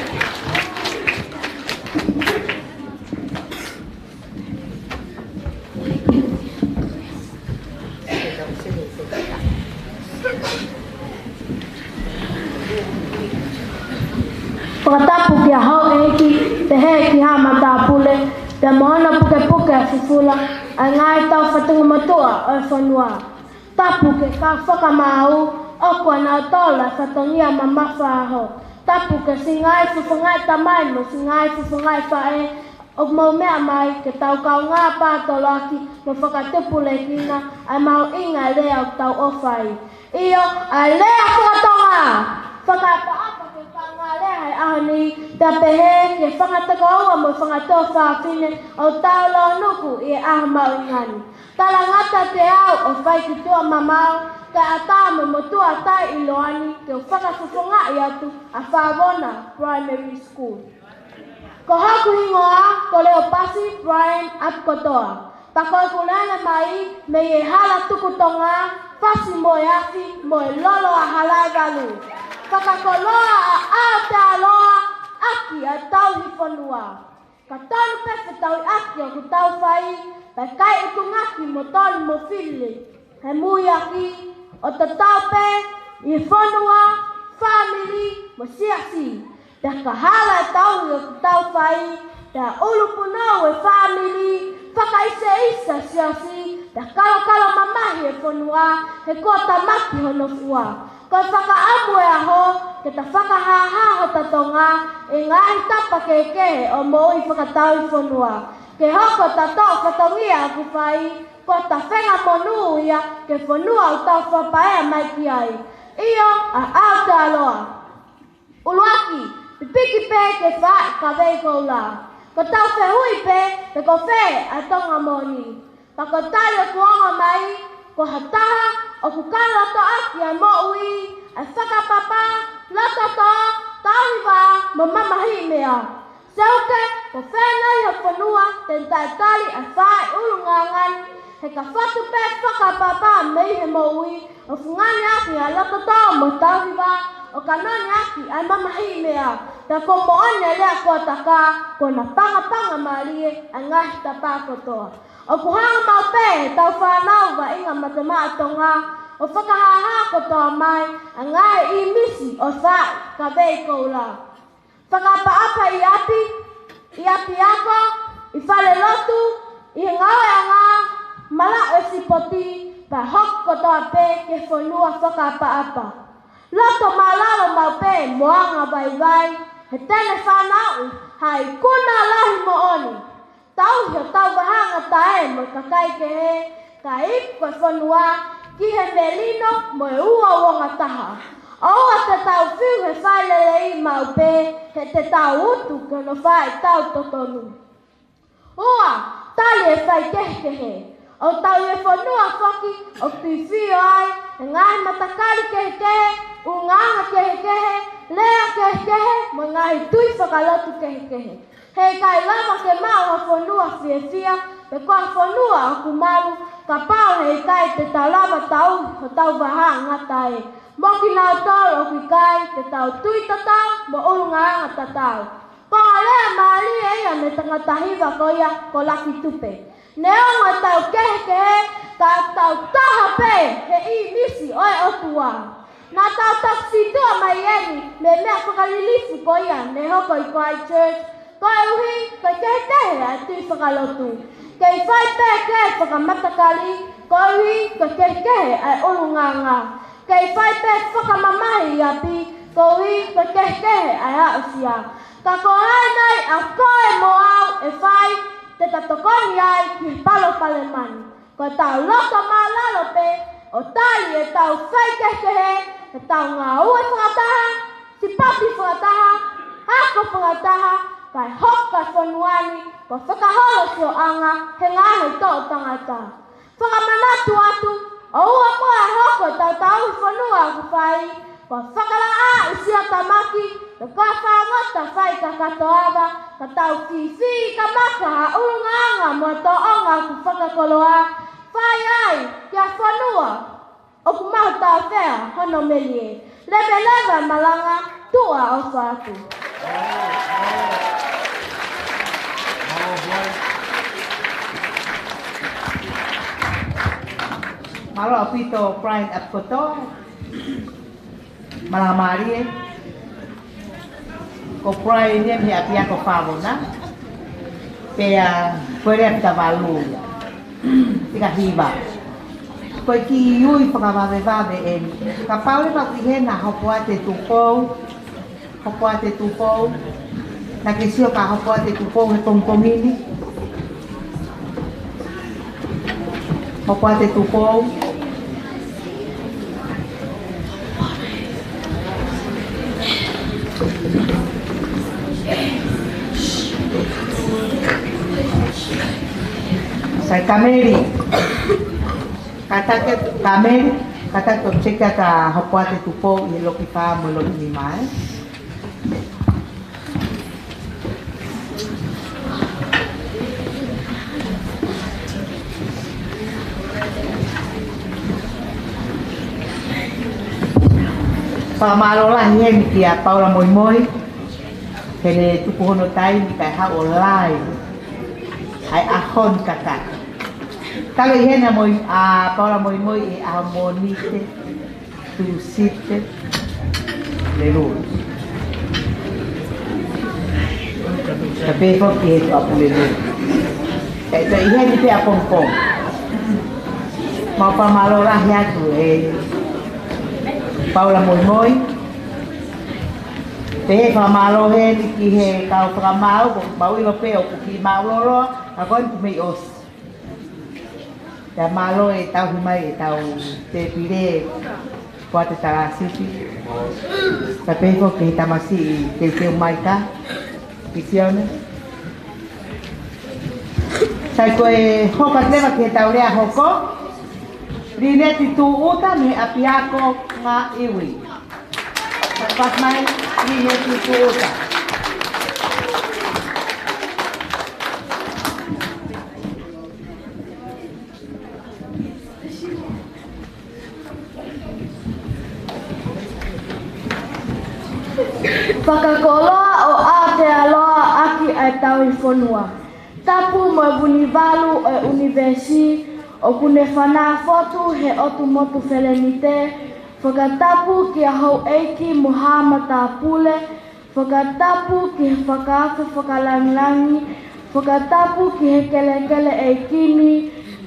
Fakatapu ki he houʻeiki, pehē ki he haʻa matāpule, pea mo hono pukepuke ʻa e fufula ʻa e ngaahi taufatungamotuʻa ʻo e fonua. Tapu ki he kau fakamaau ʻoku ʻanautolu ʻa e fatongia mamafa ʻo e ʻaho. Tapu ki he siʻi ngaahi fofongaʻi tamai mo e siʻi ngaahi fofongaʻi faʻē ʻoku mou meʻa mai ke tau kaungā pātoloaki mo fakatupulekina ʻa e mahuʻinga e lea ʻoku tau ʻofa ai. ʻIo, ʻa e lea faka-Tonga. Fakaʻapaʻapa ki he kaungā lea he ʻaho ni, pea pehē ki he fanga tokoua mo e fanga tuofāfine ʻoku tau lōnuku ʻi he ʻaho mahuʻinga ni. Talangata te au ʻo fai ki tuʻa mamao, kae ʻatā mo e motuʻa taʻeʻiloa ni ke u fakafofongaʻi atu ʻa Favona Primary School. Ko hoku hingoa ko Leopasi Brian ʻApikotoa. Pea ko ʻeku lele mai mei he hala tuku Tonga, fasi mo e afi mo e lolo ʻa Halaevalu. Fakakoloa ʻa Aotearoa ʻaki ʻa e tauhi fonua. Ka tonu pē fetauhiʻaki ʻoku tau fai, pea ʻikai ʻutunga ki mo tonu mo fili. He muiaki, ʻo tatau pē ʻi he fonua, fāmili, mo e siasi. Pea ka hala e tauhi ʻoku tau fai, pea ʻulupunou e fāmili, fakaʻiseʻisa e siasi, pea kalokalo mamahi e fonua, he kuo tāmaki hono fua. Ko e fakaʻamu e ʻaho, ke ta fakahāhā hota Tonga ʻi he ngaahi tapa kehekehe ʻo e moʻui fakatauhi fonua. Ke hoko ʻeta toʻo fatongia ʻoku fai, ko ʻeta fengamonū ia ki he fonua ʻoku tau fakapaea mai ki ai. ʻIo, ʻa Aotearoa. ʻUluaki, pipiki pē ke fai kavei koula. Ko ʻetau fehuʻi pē pe ko fē ʻa e Tonga moʻoni. Pea ko e tali ʻoku ongo mai, ko ha taha ʻoku kau loto ʻaki ʻa e moʻui, ʻa e fakapapa, loto tō, tauhi vā, mo e mamahiʻi meʻa. Seuke, ko fē nai ha fonua te ne taʻetali ʻa e fai ʻulungaanga ni, he ka fatu pē fakapapa mei he moʻui, ʻo fungani ʻaki ʻa e loto tō mo e tauhi vā, ʻo kanoni ʻaki ʻa e mamahiʻi meʻa, pea ko e moʻoni ʻa e lea ko e taka, ko e napangapanga mālie ʻa e ngaahi tapa kotoa. ʻOku hanga maʻu pē ʻe heʻetau fānau vaʻinga matemaʻa Tonga, ʻo fakahāhā kotoa mai ʻa e ngaahi ʻīmisi ʻo e fai kavei koula. Fakaʻapaʻapa ʻi ʻapi, ʻi ʻapiako, ʻi falelotu, ʻi he ngāueʻanga, malaʻe sipoti, pea hoko kotoa pē ki he fonua fakaʻapaʻapa. Loto mālalo maʻu pē mo anga vaivai, he te ne fanauʻi ha ikuna lahi moʻoni. Tauhi hotau vahaʻangataʻa mo e kakai kehe, kae iku e fonua ki he melino mo e uouangataha. ʻOua te tau fiu he fai lelei maʻu pē, he te tau utu ki hono fai tau totonu. Ua, tali e faikehekehe. ʻOku tau ʻi he fonua foki ʻoku tuifio ai e ngaahi matakali kehekehe, ʻulungaanga kehekehe, lea kehekehe, mo e ngaahi tui fakalotu kehekehe. Heʻikai lava ke maʻu ha fonua fiefia, pe ko ha fonua ʻoku malu, kapau heʻikai te tau lava tauhi hotau vahaʻangataʻa mo kinautolu ʻoku ʻikai te tau tui tatau mo ʻulungaanga tatau. Ko e lea mālie ia mei he tangata hiva ko ia ko Laki Tupe. Neongo ʻetau kehekehe, ka tau taha pē he ʻīmisi ʻo e ʻOtua. Naʻa tau toki sītuʻa mai eni mei he meʻa fakalilifu ko ia ne hoko ʻi Christchurch, koeʻuhi ko e kehekehe ʻa e tui fakalotu. Kei fai pē ke fakamatakali, koeʻuhi ko e kehekehe ʻa e ʻulungaanga. Kei fai pē fakamamahi ʻi ʻapi, koeʻuhi ko e kehekehe ʻa e aʻusia. Ka ko hai nai ʻa koe mo au ʻe fai, te ta tokoni ai ki he palopalema ni. Ko ʻetau loto mālalo pē, ʻo tali ʻetau faikehekehe, ʻetau ngāue fakataha, sipoti fakataha, ako fakataha, kae hoko e fonua ni ko e fakaholo sioʻanga he ngaahi toʻu tangata. Fakamanatu atu, ʻoua muʻa ʻe hoko ʻetau tauhi fonua ʻoku fai ko e fakalaʻā ʻi siʻa tamaki, pe ko e fāngota fai kakato ava, ka tau fifili ka maka ha ʻulungaanga mo e tōʻonga ʻoku fakakoloa, fai ai ki ha fonua ʻoku mahuʻinga pē hono melie. Leveleva e malanga, tuʻa ʻofa atu. Mālō ʻaupito Brian ʻApikoto. Malanga mālie. Ko Brian ia mei he ʻapiako Favona. Pea ko e lea fika valu ia. Fika hiva. Ko e kiʻi ui fakavavevave eni. Kapau leva ʻoku ʻi heni ha Hopoate Tupou, Hopoate Tupou. Naʻa ke sio ki ha Hopoate Tupou he pongipongi ni? Hopoate Tupou. Sai Kameli. Kātaki Kameli, kātaki ʻo check atu ha Hopoate Tupou ʻi he loki fā mo e loki nima, ē. Fakamālō lahi heni kia Paula Moimoi, he ne tuku hono taimi kae haʻu ʻo live ʻa e ʻaho ni kātaki. Talu ʻi heni ʻa Moi, ʻa Paula Moimoi ʻi he ʻaho Mōnite, Tūsite, Lelua. Ka pehē foki he tuʻapulelulu. Kae toe ʻi heni pē ʻapongipongi. Mau fakamālō lahi atu ē Paula Moimoi. Pehē fakamālō heni ki he kau fakamaau, ʻoku mau ʻilo pē ʻoku kiʻi mālōlō, ka ko eni kuo mei ʻosi. Pea mālō e tauhi mai ʻetau tēpile Ko te talasipi. Ka pehē ko e tamasiʻi teuteu mai ka. Ki Sione. Sai ko e hoko atu leva ki he tau lea hoko. Lineti Tuʻuta mei he ʻApiako Ngāue. Sai ko mai Lineti Tuʻuta. Fakakoloa ʻo Aotearoa ʻaki ʻa e tauhi fonua. Tapu mo e Vunivalu ʻo e ʻUnivēsi, ʻoku ne fanāfotu he ʻotu motu Felenite, fakatapu kia Houʻeiki mo Haʻa Matāpule, fakatapu ki he Fakaafe Fakalangilangi, fakatapu ki he kelekele ʻeiki ni,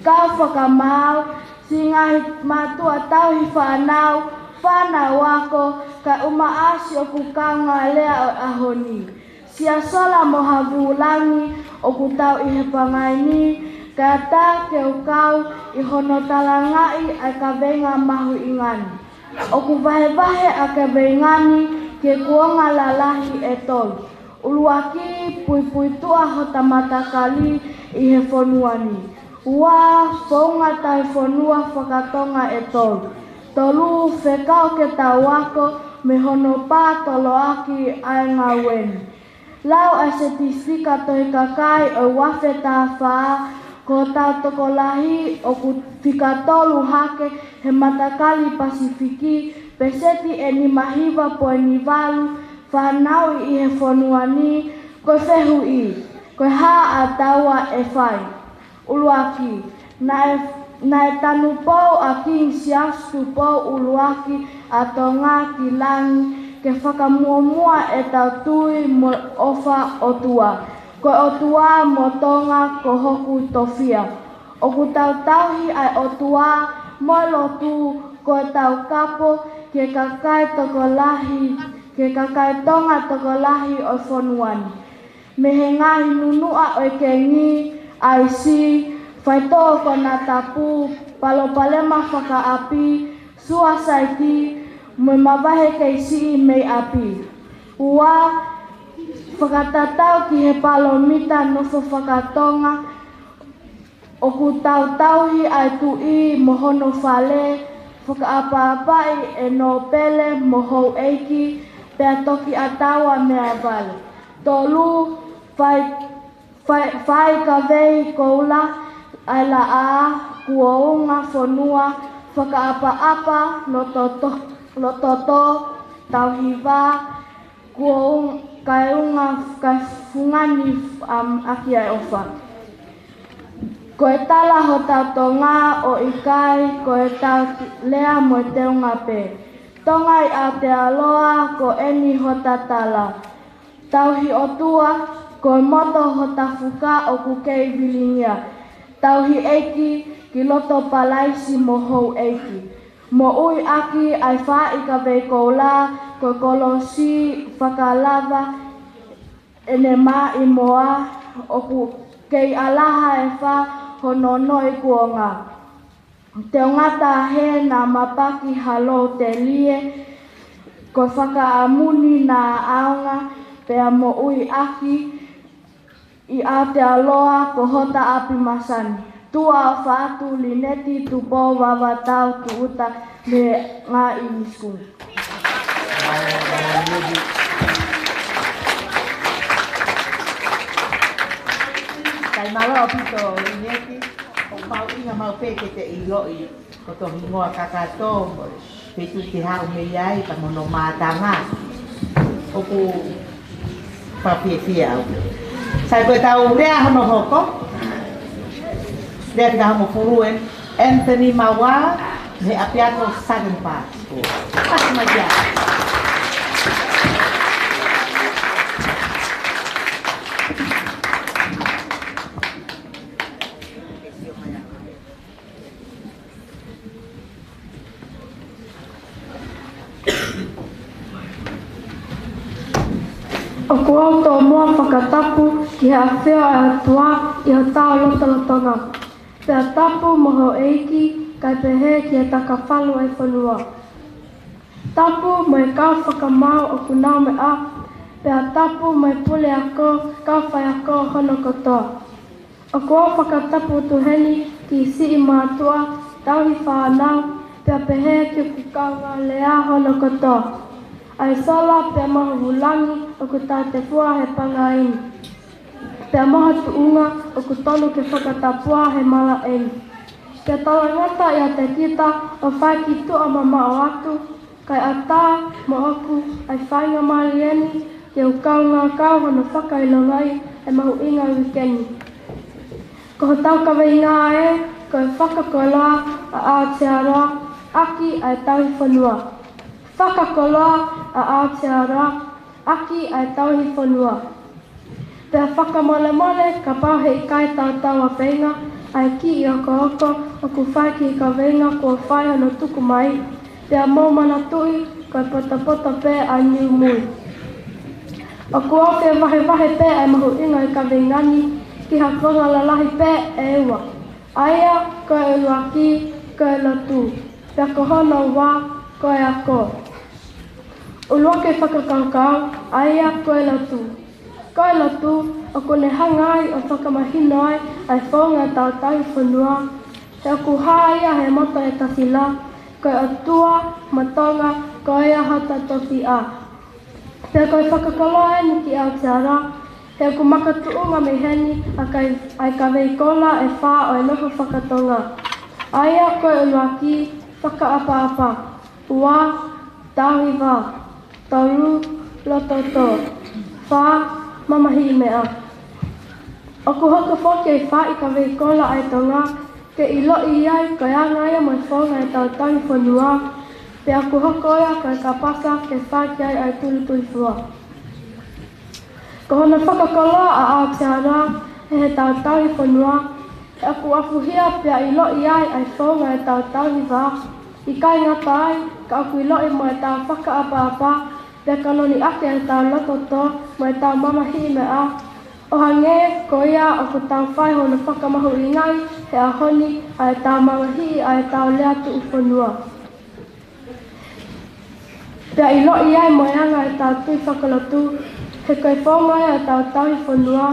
kau fakamaau, siʻi ngaahi mātuʻa tauhi fānau, fānau ako, kae ʻumaʻā siʻoku kaungā lea ʻo e ʻaho ni. Sia Sola mo Havūlangi ʻoku tau ʻi he pangai ni, kae ʻatā ke u kau ʻi hono talangaʻi ʻa e kaveinga mahuʻinga ni. ʻOku vahevahe ʻa e kaveinga ni ki he kuonga lalahi ʻe tolu. ʻUluaki, puipuituʻa hota matakali ʻi he fonua ni. Ua, founga tauhi fonua fakatonga ʻe tolu. Tolu, fekau ke tau ako mei hono pātoloaki ʻa e ngāue ni. Lau ʻa e setifika tohi kakai ʻo e uaafe taha fā, ko hotau tokolahi ʻoku fika tolu hake he matakali Pasifiki, peseti ʻe nima hiva poini valu fanauʻi ʻi he fonua ni. Ko e fehuʻi, ko e hā ʻa taua ʻe fai? ʻUluaki, naʻe, naʻe tanupou ʻa Kingi Siaosi Tupou ʻUluaki ʻa Tonga ki langi ke fakamuʻomuʻa ʻetau tui mo e ʻofa ʻOtua. Ko e ʻOtua mo Tonga ko hoku tofiʻa. ʻOku tau tauhi ʻa e ʻOtua mo e lotu ko e taukapo ki he kakai tokolahi, ki he kakai Tonga tokolahi ʻo e fonua ni. Mei he ngaahi nunuʻa ʻo e kengi, ʻaisi, faitoʻo konatapu, palopalema fakaʻapi, suasaiti, mo e mavahe kei siʻi mei ʻapi. Ua, fakatatau ki he palōmita nofo fakatonga, ʻoku tau tauhi ʻa e Tuʻi mo hono fale, fakaʻapaʻapaʻi ʻe Nōpele mo Houʻeiki, pea toki ʻatā ʻa e meʻavale. Tolu, fai, fai, fai kavei koula ʻa e laʻā, kuonga fonua, fakaʻapaʻapa, lototo, lototo, tauhi vā, kuo un-, kae unga, kae fungani, am, ʻaki ʻa e ʻofa. Ko e tala hotau Tonga ʻo ʻikai ko e tau ti-, lea mo e teunga pē. Tonga ʻi Aotearoa ko eni hota tala. Tauhi ʻOtua, ko e moto hota fuka ʻoku kei vilingia. Tauhi ʻEiki ki loto palaisi mo Houʻeiki. Moʻui ʻaki ʻa e fai kavei koula, ko e kolosi fakalava ʻene maʻimoa, ʻoku kei ʻalaha ʻe fā hono noʻi kuonga. Teunga tahe naʻa mapaki ha lōtelie, ko e fakaʻamu ni naʻa ʻaonga pea moʻui ʻaki ʻi Aotearoa ko hota ʻapi masani. Tuʻa ʻofa atu, Lineti Tupou Vavatau Tuʻuta mei Ngāue School. Kae mālō ʻaupito Lineti, ʻoku mahuʻinga maʻu pē ke te ʻiloʻi ko hoto hingoa kakato, mo e feituʻu te haʻu mei ai, pea mo hono mātanga. ʻOku fakafiefia au. Sai ko e tau lea hono hoko. Lea ki he hongofulu eni, Anthony Maua, mei he ʻApiako Southern Park School. Pasi mai kia. ʻOku ou tomuʻa fakatapu ki he ʻafio ʻa e ʻOtua ʻi hotau lotolotonga. Pea tapu mo Houʻeiki, kae pehē ki he takafalu ʻo e fonua. Tapu mo e kau fakamaau ʻoku nau meʻa, pea tapu mo e puleako, kau faiako hono kotoa. ʻOku ou fakatapu atu heni ki siʻi mātuʻa, tauhi fānau, pea pehē ki hoku kaungā lea hono kotoa. ʻA e sola pea mo e langi ʻoku tatefua he pangai ni. Pea mo ha tuʻunga ʻoku tonu ke fakatapua he malaʻe ni. Ke talangata ʻiate kita ʻo fai ki tuʻa mamaʻo atu, kae ʻatā moʻoku ʻa e faingamālie ni ke u kaungā kau hono fakaʻilongaʻi e mahuʻinga uike ni. Ko hotau kaveinga ē, ko e fakakoloa ʻa Aotearoa ʻaki ʻa e tauhi fonua. Fakakoloa ʻa Aotearoa ʻaki ʻa e tauhi fonua. Pea fakamolemole kapau he ʻikai tautau ʻa e feinga ʻa e kiʻi okooko ʻoku fai ki he kaveinga kuo fai hono tuku mai, pea mou manatuʻi ko e potopoto pē ʻa e niu mui. ʻOku ou fie vahevahe pē ʻa e mahuʻinga ʻo e kaveinga ni ki ha konga lalahi pē ʻe ua. ʻA ia ko e ʻuluaki, ko e lotu, pea ko hono ua, ko e ako. ʻUluaki fakakaukau, ʻa ia ko e lotu. Ko e lotu, ʻoku ne hanga ai ʻo fakamahino ai ʻa e founga ʻetau tauhi fonua. He ʻoku hā ia he moto ʻe tasi lā, ko e ʻOtua mo Tonga, ko ia hota tofiʻa. Pea ko e fakakoloa eni ki Aotearoa, he ʻoku makatuʻunga mei heni ʻa e kai-, ʻa e kavei kola ʻe fā ʻo e nofo fakatonga. ʻA ia ko e ʻuluaki, fakaʻapaʻapa. Ua, tauhi vā. Tolu, loto tō. Fā, mamahiʻi meʻa. ʻOku hoko foki e fā ʻi he kavei kola ʻa e Tonga, ke ʻiloʻi ai ko e anga ia mo e founga ʻetau tauhi fonua, pea ʻoku hoko ia ko e kapasa ke fai ki ai ʻa e tulutuifua. Ko hono fakakoloa ʻa Aotearoa ʻi heʻetau tauhi fonua, he ʻoku afuhia pea ʻiloʻi ai ʻa e founga ʻetau tauhi vā. ʻIkai ngata ai, ka ʻoku ʻiloʻi mo ʻetau fakaʻapaʻapa, pea kanoni ʻaki ʻetau loto tō mo ʻetau mamahiʻi meʻa. ʻO hangē ko ia ʻoku tau fai hono fakamahuʻingaʻi he ʻaho ni ʻa ʻetau mamahiʻi ʻa ʻetau lea tuʻufonua. Pea ʻiloʻi ai mo e anga ʻetau tui fakalotu, he ko e founga ia ʻetau tauhi fonua,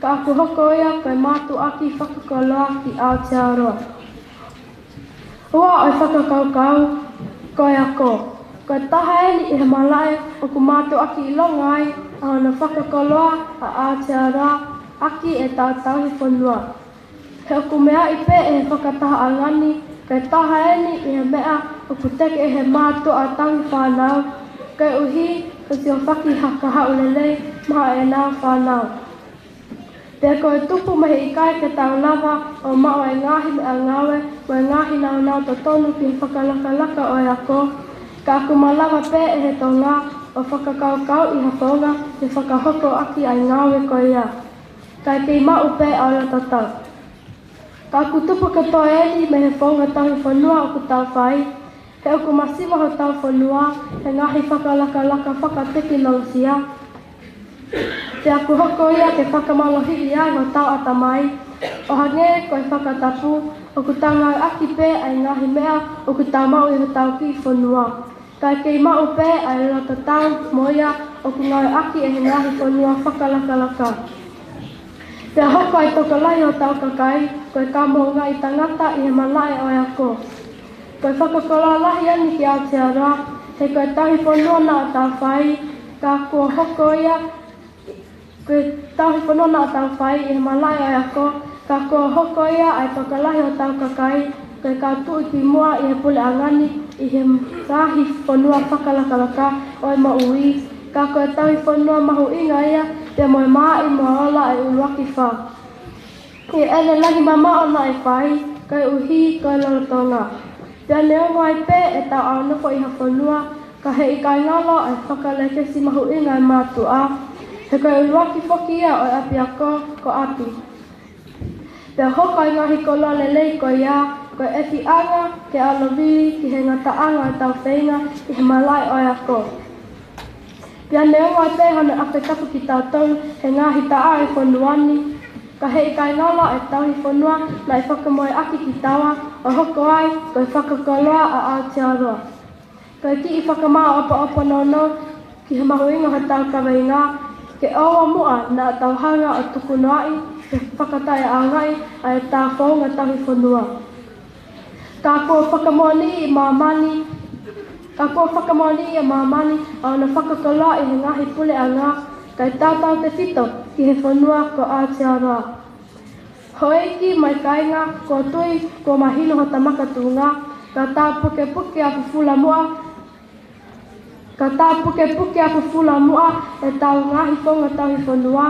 ka ʻoku hoko ia ko e mātuʻaki fakakoloa ki Aotearoa. Ua ʻo e fakakaukau, ko e ako. Ko e taha eni ʻi he malaʻe ʻoku mātuʻaki ʻilonga ai ʻa hono fakakoloa ʻa Aotearoa ʻaki ʻetau tauhi fonua. He ʻoku meaʻi pē ʻe he fakatahaʻanga ni, ko e taha eni ʻi he meʻa ʻoku teke ʻe he mātuʻa tauhi fānau, koeʻuhi ko e siofaki hakahaʻu lelei maʻa ʻenau fānau. Pea ko e tupu mei he ʻikai ke tau lava ʻo maʻu e ngaahi meʻangāue mo e ngaahi nāunau totonu ki he fakalakalaka ʻo e ako, ka ʻoku malava pē ʻe he Tonga ʻo fakakaukauʻi ha founga ke fakahoko ʻaki ʻa e ngāue ko ia. Kae kei maʻu pē ʻa e loto tau. Ka ʻoku tupu kotoa eni mei he founga tauhi fonua ʻoku tau fai, he ʻoku masiva hotau fonua he ngaahi fakalakalaka fakatekinolosia. Pea ʻoku hoko ia ke fakamālohiʻi ai hotau ʻatamai, ʻo hangē ko e fakatapu ʻoku tau ngāueʻaki pē ʻa e ngaahi meʻa ʻoku tau maʻu ʻi hotau kiʻi fonua. Kae kei maʻu pē ʻa e loto tau mo ia ʻoku ngāueʻaki ʻe he ngaahi fonua fakalakalaka. Pea hoko ʻa e tokolahi hotau kakai ko e kau moʻungaʻi tangata ʻi he malaʻe ʻo e ako. Ko e fakakoloa lahi eni ki Aotearoa, he ko e tauhi fonua naʻa tau fai, ka kuo hoko ia, ko e tauhi fonua naʻa tau fai ʻi he malaʻe ʻo e ako, ka kuo hoko ia ʻa e tokolahi hotau kakai ko e kau tuʻukimuʻa ʻi he puleʻanga ni ʻi he ngaahi fonua fakalakalaka ʻo e moʻui, ka ko e tauhi fonua mahuʻinga ia pea mo e Maʻimoaola ʻe ʻuluaki fā. ʻI heʻene lagi mamaʻo naʻe fai, koeʻuhi ko e lolotonga. Pea neongo ai pē ʻetau ʻaunofo ʻi ha fonua, ka heʻikai ngalo ʻa e fakalekesi mahuʻinga ʻa e mātuʻa, he ko e ʻuluaki foki ia ʻo e ʻapiako ko ʻapi. Pea hoko ʻa e ngaahi koloa lelei ko ia, ko e ʻefiʻanga ke ʻalovili ki he ngataʻanga ʻo ʻetau feinga ʻi he malaʻe ʻo e ako. Pea neongo ai pē hono ʻafetapu kitautolu he ngaahi taʻau ʻo e fonua ni, ka heʻikai ngalo ʻa e tauhi fonua naʻe fakamoʻui ʻaki kitaua ʻo hoko ai ko e fakakoloa ʻa Aotearoa. Ko e kiʻi fakamaʻopoʻopo nounou ki he mahuʻinga hotau kaveinga, ke ʻoua muʻa naʻa tau hanga ʻo tukunoaʻi pe fakataʻeʻaongaʻi ʻa ʻetau founga tauhi fonua. Ka kuo fakamoʻoniʻi ʻe māmani, ka kuo fakamoʻoniʻi ʻe māmani ʻa hono fakakoloa ʻi he ngaahi puleʻanga, kae tautautefito ki he fonua ko Aotearoa. Houʻeiki mo e kāinga, ʻoku ou tui kuo mahino hota makatuʻunga, ka tau pukepuke ʻa fufula muʻa, ka tau pukepuke ʻa fufula muʻa ʻetau ngaahi founga tauhi fonua,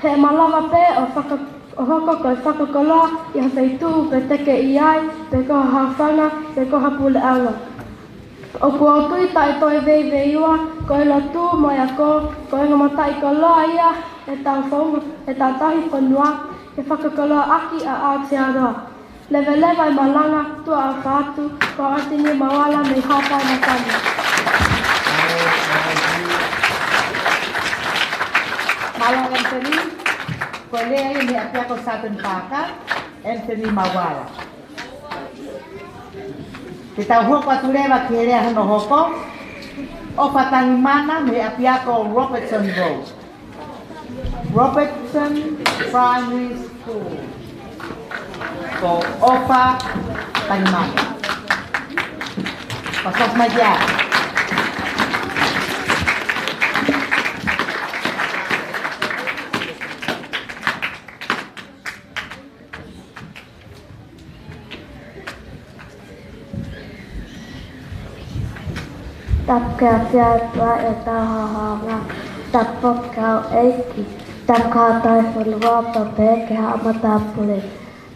he ʻe malava pē ʻo faka-, ʻo hoko ko e fakakoloa ʻi ha feituʻu pe teke ʻi ai, pe ko ha haufanga, pe ko ha puleʻanga. ʻOku ou tui taʻe toe veiveiua, ko e lotu mo e ako, ko e ongo mataʻikoloa ia ʻetau founga, ʻetau tauhi fonua, ke fakakoloaʻaki ʻa Aotearoa. Leveleva e malanga, tuʻa ʻofa atu, ko Anthony Mauala mei Haʻapai Makamea. Mālō Anthony, ko e lea ia mei ʻapiako Sutton Park, Anthony Mauala. Ke tau hoko atu leva ki he lea hono hoko, ʻOfa Tangimana mei ʻapiako Robertson Road. Robertson Primary School. Ko ʻOfa Tangimana. Pasas mai kia. Tapu ki he ʻOtua ʻi hotau haʻohaʻonga. Tapu ki he kau ʻeiki. Tapu ki he tauhi fonua pea pehē ki he haʻa matāpule.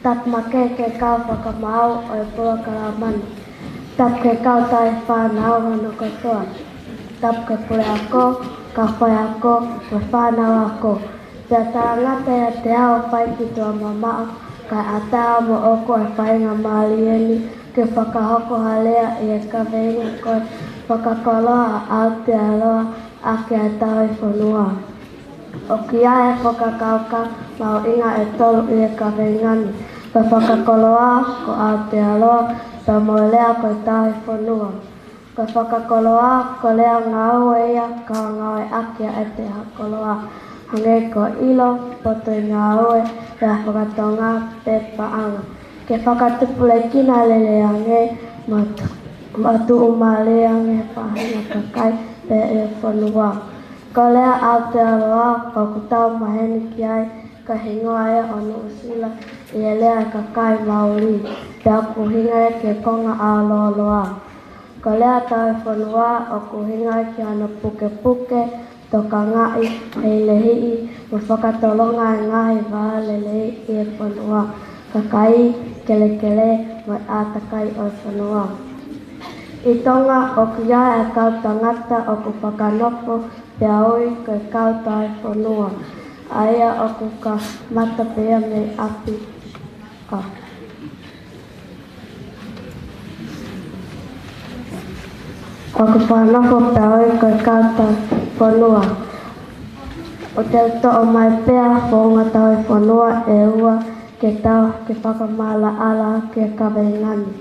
Tapu makehe ki he kau fakamaau ʻo e polokalama ni. Tapu ki he kau tauhi fānau hono kotoa. Tapu ki he puleako, kau faiako, mo e fānau ako. Pea talangata ʻiate au ʻo fai ki tuʻa mamaʻo, kae ʻatā moʻoku ʻa e faingamālie ni ke fakahoko ha lea ʻi he kaveinga ko e fakakoloa ʻa Aotearoa ʻaki ʻa e tauhi fonua. ʻOku ʻi ai e fakakaukau mahuʻinga ʻe tolu ʻi he kaveinga ni, ko e fakakoloa, ko Aotearoa, pea mo e lea ko e tauhi fonua. Ko e fakakoloa, ko e lea ngāue ia ka ngāueʻaki ʻe te ha koloa. Hangē ko e ʻilo, poto ʻi ngāue, lea fakatonga, pe paʻanga. Ke fakatupulekina lelei ange, mo tu-, mo tuʻumālie ange he faʻahinga kakai pe ʻi he fonua. Ko e lea Aotearoa, ʻoku tau maheni ki ai, ko e hingoa ia ʻo Nuʻusila ʻi he lea ʻa e kakai Mauli, pea ʻoku ʻuhinga ia ki he konga ʻaolōloa. Ko e lea tauhi fonua ʻoku ʻuhinga ki hono pukepuke, tokangaʻi, heilehiʻi, mo fakatolonga e ngaahi vā lelei ʻi he fonua, kakai, kelekele, mo e ʻātakai ʻo e fonua. ʻI Tonga ʻoku ʻi ai e kau tangata ʻoku fakanofo pea ui ko e kau tauhi fonua, ʻa ia ʻoku kamata pē ia mei ʻapi. ʻA. ʻOku fakanofo pea ui ko e kau tauhi fonua. ʻOku tau toʻo mai pē ʻa e founga tauhi fonua ʻe ua ke tau, ke fakamaʻalaʻala ki he kaveinga ni.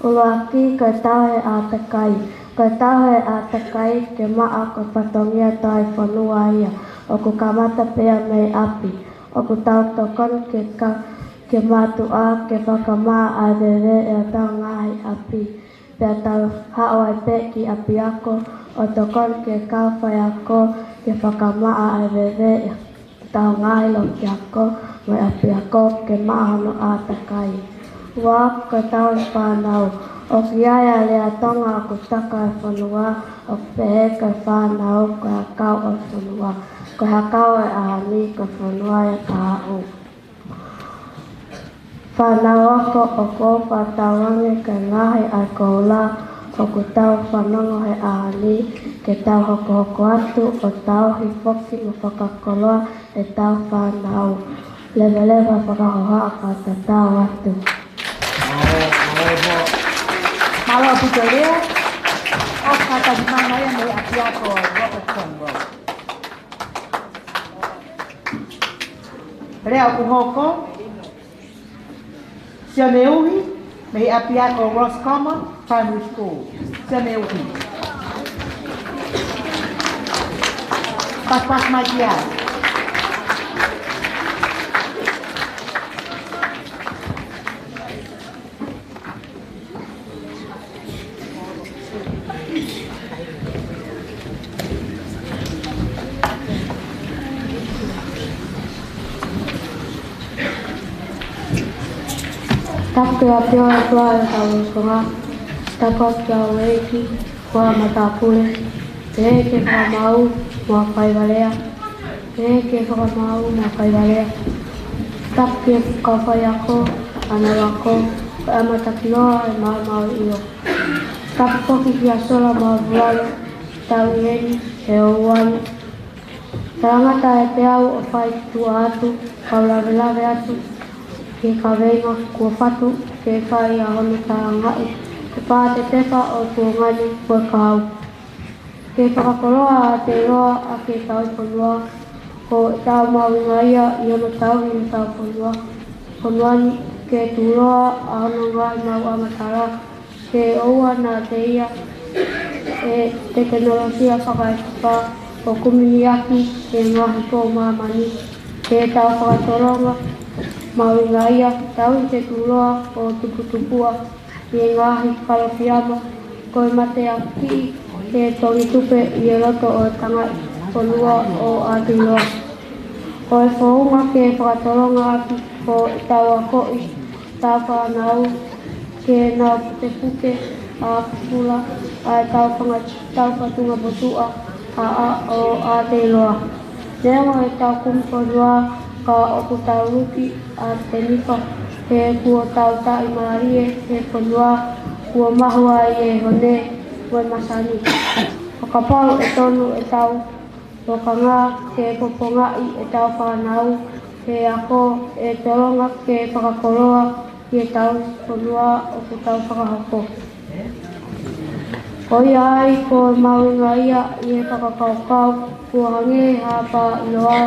ʻUluaki, ko e tauhi ʻātakai. Ko e tauhi ʻātakai ke maʻa ko e fatongia tauhi fonua ia. ʻOku kamata pē ia mei ʻapi. ʻOku tau tokoni ke ka-, ke mātuʻa, ke fakamaʻa ʻa e veve ʻi hotau ngaahi ʻapi. Pea tau haʻu ai pē ki ʻapiako, ʻo tokoni ki he kau faiako, ke fakamaʻa ʻa e veve ʻi hotau ngaahi lokiako, mo e ʻapiako, ke maʻa hono ʻātakai. Ua, ko e tauhi fānau. ʻOku ʻi ai ʻa e lea Tonga ʻoku taka e fonua, ʻoku pehē ko e fānau, ko e ʻakau ʻo e fonua. Ko e ʻakau ʻo e ʻaho ni, ko e fonua ia ka haʻu. Fānau ako, ʻoku ou fakatauange ko e ngaahi ʻaikoula ʻoku tau fanongo he ʻaho ni, ke tau hokohoko atu ʻo tauhi foki mo fakakoloa ʻetau fānau. Leveleva fakahohaʻa, fakatatau atu. Mālō ʻaupito lea. ʻOfa Tangimana ia mei ʻapiako Robertson Road. Lea ʻoku hoko, Sione Uhi, mei ʻapiako Ross Common Primary School. Sione Uhi. Pasipasi mai ki ai. Tapu ki he ʻafio ʻa e ʻOtua ʻi hotau lotolotonga. Tapu ki he houʻeiki, kau matāpule. Pehē ki he fakamaau mo e faivalea. Pehē ki he fakamaau mo e faivalea. Tapu ki he kau faiako, ʻa e kau ako, kae ʻumaʻā ʻa e maʻu ʻilo. Tapu foki kia Sola Mavualu, tau eni he ʻaho ni. Talangata ʻe teau ʻo fai tuʻa atu, kau lavelave atu ki he kaveinga kuo fatu ke fai ʻa hono talangaʻi ʻe Pātetefa ʻo Tuongani ko e kau. Ke fakakoloa ʻa Aotearoa ʻaki ʻetau fonua, ko ʻetau mahuʻinga ia ʻi hono tauhi hotau fonua, fonua ni ke tuʻuloa ʻa hono ngaahi maʻuʻanga tala, ke ʻoua naʻa teʻia ʻe he tekinolosia fakaʻekipa ʻo kumi ni ʻaki e ngaahi pou māmani, ke tau fakatolonga mahuʻinga ia, tauhi ke tuʻuloa ʻo tuputupuʻa ʻi he ngaahi kalofiama, ko e mateakiʻi ke tongi tupe ʻi he loto ʻo e tangaʻi fonua ʻo Aotearoa. Ko e founga ke fakatolonga ʻaki ko ʻetau akoʻi ʻetau fānau ke nau pukepuke ʻa e fufula ʻa ʻetau fanga-, ʻetau fatunga motuʻa ʻa, ʻa, ʻo Aotearoa. Neongo ʻetau kumi fonua ka ʻoku tau luki ʻa e nifa he kuo tau taʻimālie he fonua kuo mahu ai e hone mo e masani. Fakapapau ʻe tonu ʻetau tokanga ke popongaʻi ʻetau fānau he ako ʻe tolonga ke fakakoloa ʻi heʻetau fonua ʻoku tau fakahoko. Ko ia ai ko e mahuʻinga ia ʻi he fakakaukau kuo hangē ha pā ʻiloa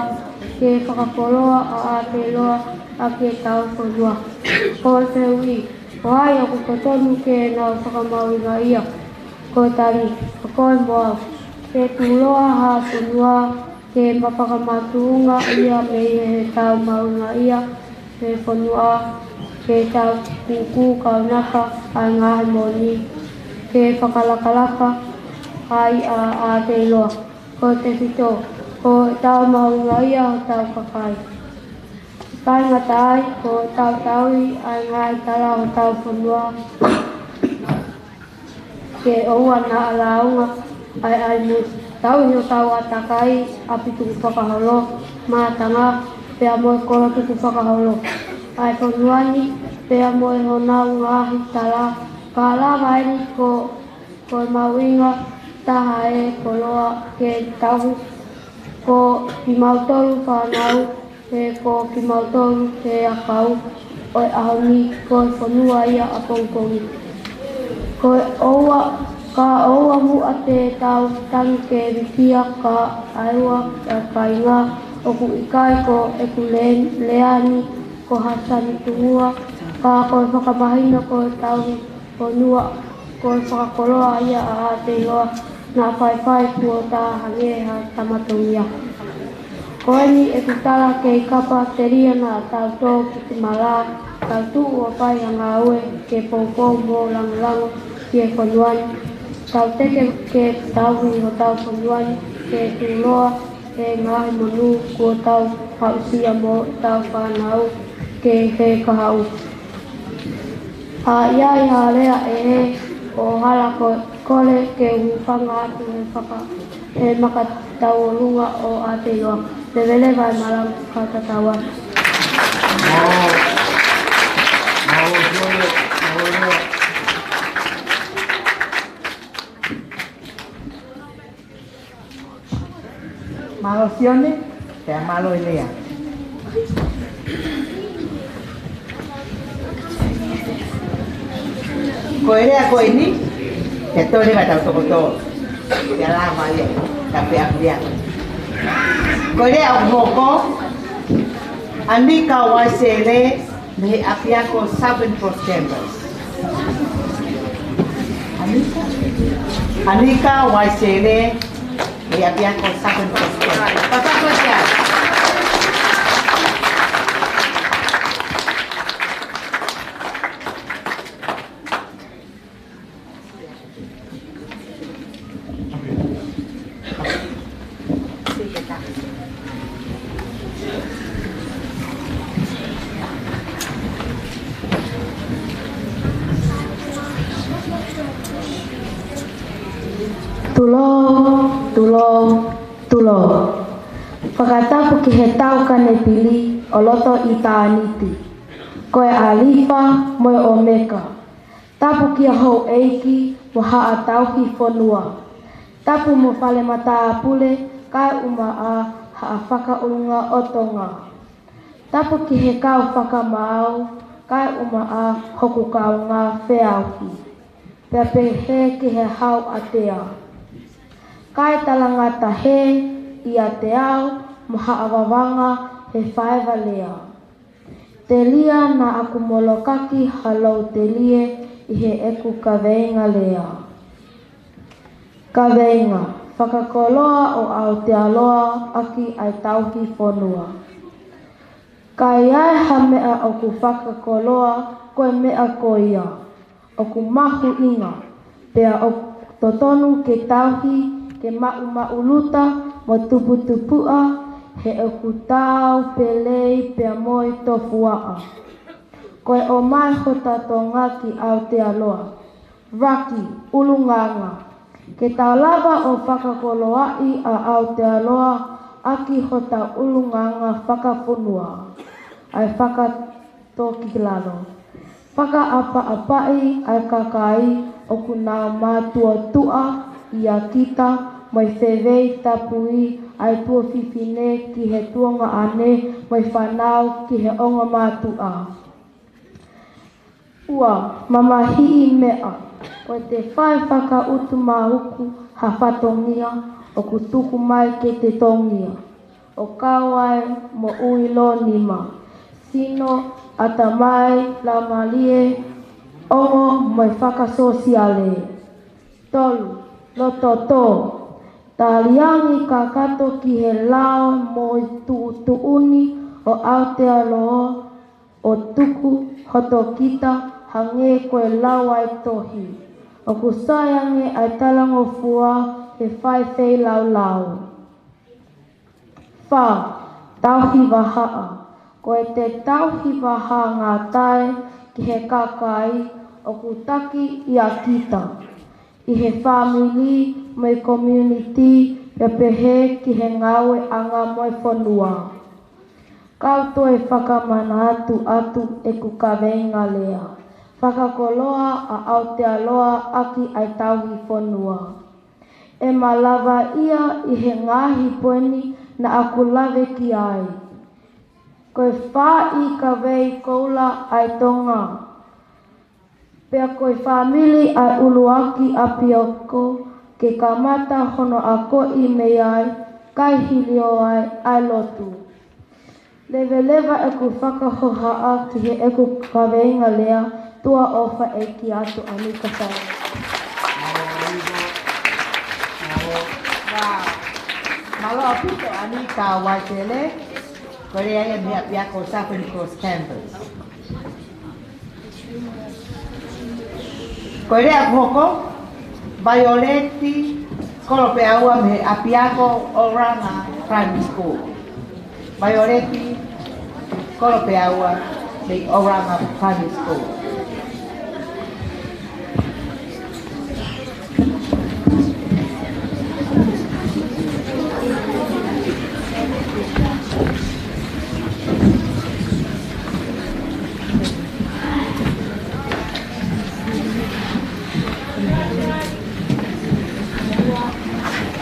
ke fakakoloa ʻa Aotearoa ʻaki ʻetau fonua. Ko e fehuʻi, ko hai ʻoku totonu ke nau fakamahuʻingaʻia? Ko e tali, ko koe mo au. Ke tuʻuloa ha fonua ke mafakamatala ia mei heʻetau mahuʻingaʻia he fonua, ke tau kūkū kaunaka ʻa e ngaahi moʻoni, ke fakalakalaka ai ʻa Aotearoa. Ko e tefito, ko ʻetau mahuʻingaʻia hotau kakai. Kae ngata ai, ko ʻetau tauhi ʻa e ngaahi tala hotau fonua, ke ʻoua naʻa lāunga ai ai mo tauhi hotau ʻātakai ʻapi tukufakaholo, mātanga, pea mo e kolo tukufakaholo ʻa e fonua ni, pea mo e honau ngaahi tala. Ka lava eni ko, ko e mahuʻinga taha e koloa ke tauhi, ko kimautolu fānau, he ko kimautolu he ʻakau ʻo e ʻaho ni, ko e fonua ia ʻapongipongi. Ko e ʻoua, ka ʻoua muʻa te tau tangi ke vikia, ka ʻoua ʻa e kāinga, ʻoku ʻikai ko ʻeku le-, lea ni ko ha sani tuʻunga, ka ko e fakamahino ko e tauhi fonua, ko e fakakoloa ia ʻa Aotearoa, naʻa faifai kuo tā hangē ha tamatongia. Ko eni ʻeku tala kei kapa, telia naʻa tau tō kiʻi malā, tau tuʻu ʻo fai ha ngāue ke poupou mo langolango ki he fonua ni. Tau teke ke tauhi hotau fonua ni ke tuʻuloa he ngaahi monū kuo tau aʻusia mo ʻetau fānau ki he kahaʻu. ʻA ia ʻi ha lea ʻe hē ʻo hala, ko e kole ke u hūfanga atu he faka-, he makatauʻolunga ʻo Aotearoa. Leveleva e malanga, ka tatau atu. Mālō Sione, pea mālō e lea. Ko e lea ko eni, te tole ma tau toko tō. Pea lava ia, ta pea pea. Ko e lea ʻoku hoko, Anika Waisele, mei he ʻApiako Southern Cross Campus. Anika? Anika Waisele, ʻApiako Southern Cross Campus. Papa Kosia. Tulou, tulou, tulou. Fakatapu ki he tau kanepili ʻo loto ʻitāniti. Ko e ʻAlifa mo e ʻOmeka. Tapu kia houʻeiki mo haʻa tauhi fonua. Tapu mo fale matāpule kae ʻumaʻā haʻa fakaʻulungaanga ʻo Tonga. Tapu ki he kau fakamaau kae ʻumaʻā hoku kaungā feʻauhi. Pea pehē ki he Hau ʻAtea. Kae talangata hē ʻiate au mo haʻa vavanga he faiva lea. Telia naʻa ku molokaki ha lou telie ʻi heʻeku kaveinga lea. Kaveinga, fakakoloa ʻo Aotearoa ʻaki ʻa e tauhi fonua. Ka ʻi ai ha meʻa ʻoku fakakoloa, ko e meʻa ko ia ʻoku mahuʻinga, pea ʻoku totonu ke tauhi, ke maʻumaʻuluta mo tuputupuʻa, he ʻoku tau pelei pea mo e tofuaʻa. Ko e ʻomai hota Tonga ki Aotearoa, raki, ʻulungaanga. Ke tau lava ʻo fakakoloaʻi ʻa Aotearoa ʻaki hota ʻulungaanga fakafonua, ʻa e fakatōkilalo. Fakaʻapaʻapaʻi ʻa e kakai ʻoku nau mātuʻotuʻa ʻia kita mo e fefine, tapuʻi ʻa e tuofefine ki he tuongaʻane mo e fānau ki he ongo mātuʻa. Ua, mamahiʻi meʻa, ko e te fai fakautumahuku ha fatongia ʻoku tuku mai ke te tongia. ʻO kau ai mo ʻUilo nima, sino, ʻatamai, laumālie, ongo mo e fakasōsiale. Tolu, loto tō. Taliangi kakato ki he lao mo e tuʻutuʻuni ʻo Aotearoa ʻo tuku hoto kita hangē ko e lau ʻa e tohi. ʻOku sai ange ʻa e talangofua he fai feilaulau. Fā, tauhi vahaʻa. Ko e te tauhi vahaʻa ngātai ki he kakai ʻoku taki ʻia kita, ʻi he fāmili mo e community, pea pehē ki he ngāueʻanga mo e fonua. Kau toe fakamanatu atu ʻeku kaveinga lea, fakakoloa ʻa Aotearoa ʻaki ʻa e tauhi fonua. ʻE malava ia ʻi he ngaahi poini naʻa ku lave ki ai. Ko e fā ʻi kavei koula ʻa e Tonga. Pea ko e fāmili ʻa e ʻuluaki ʻapiako ke kamata hono akoʻi mei ai, kae hilio ai ʻa e lotu. Leveleva ʻeku fakahohaʻa ki heʻeku kaveinga lea, tuʻa ʻofa ʻeiki atu Anika Sai. Mālō ʻaupito Anika Waitele, ko e lea ia mei he ʻapiako Southern Cross Campus. Ko e lea kuo hoko, Vaioleti Kolopeaua mei he ʻapiako Oranga Primary School. Vaioleti Kolopeaua mei Oranga Primary School.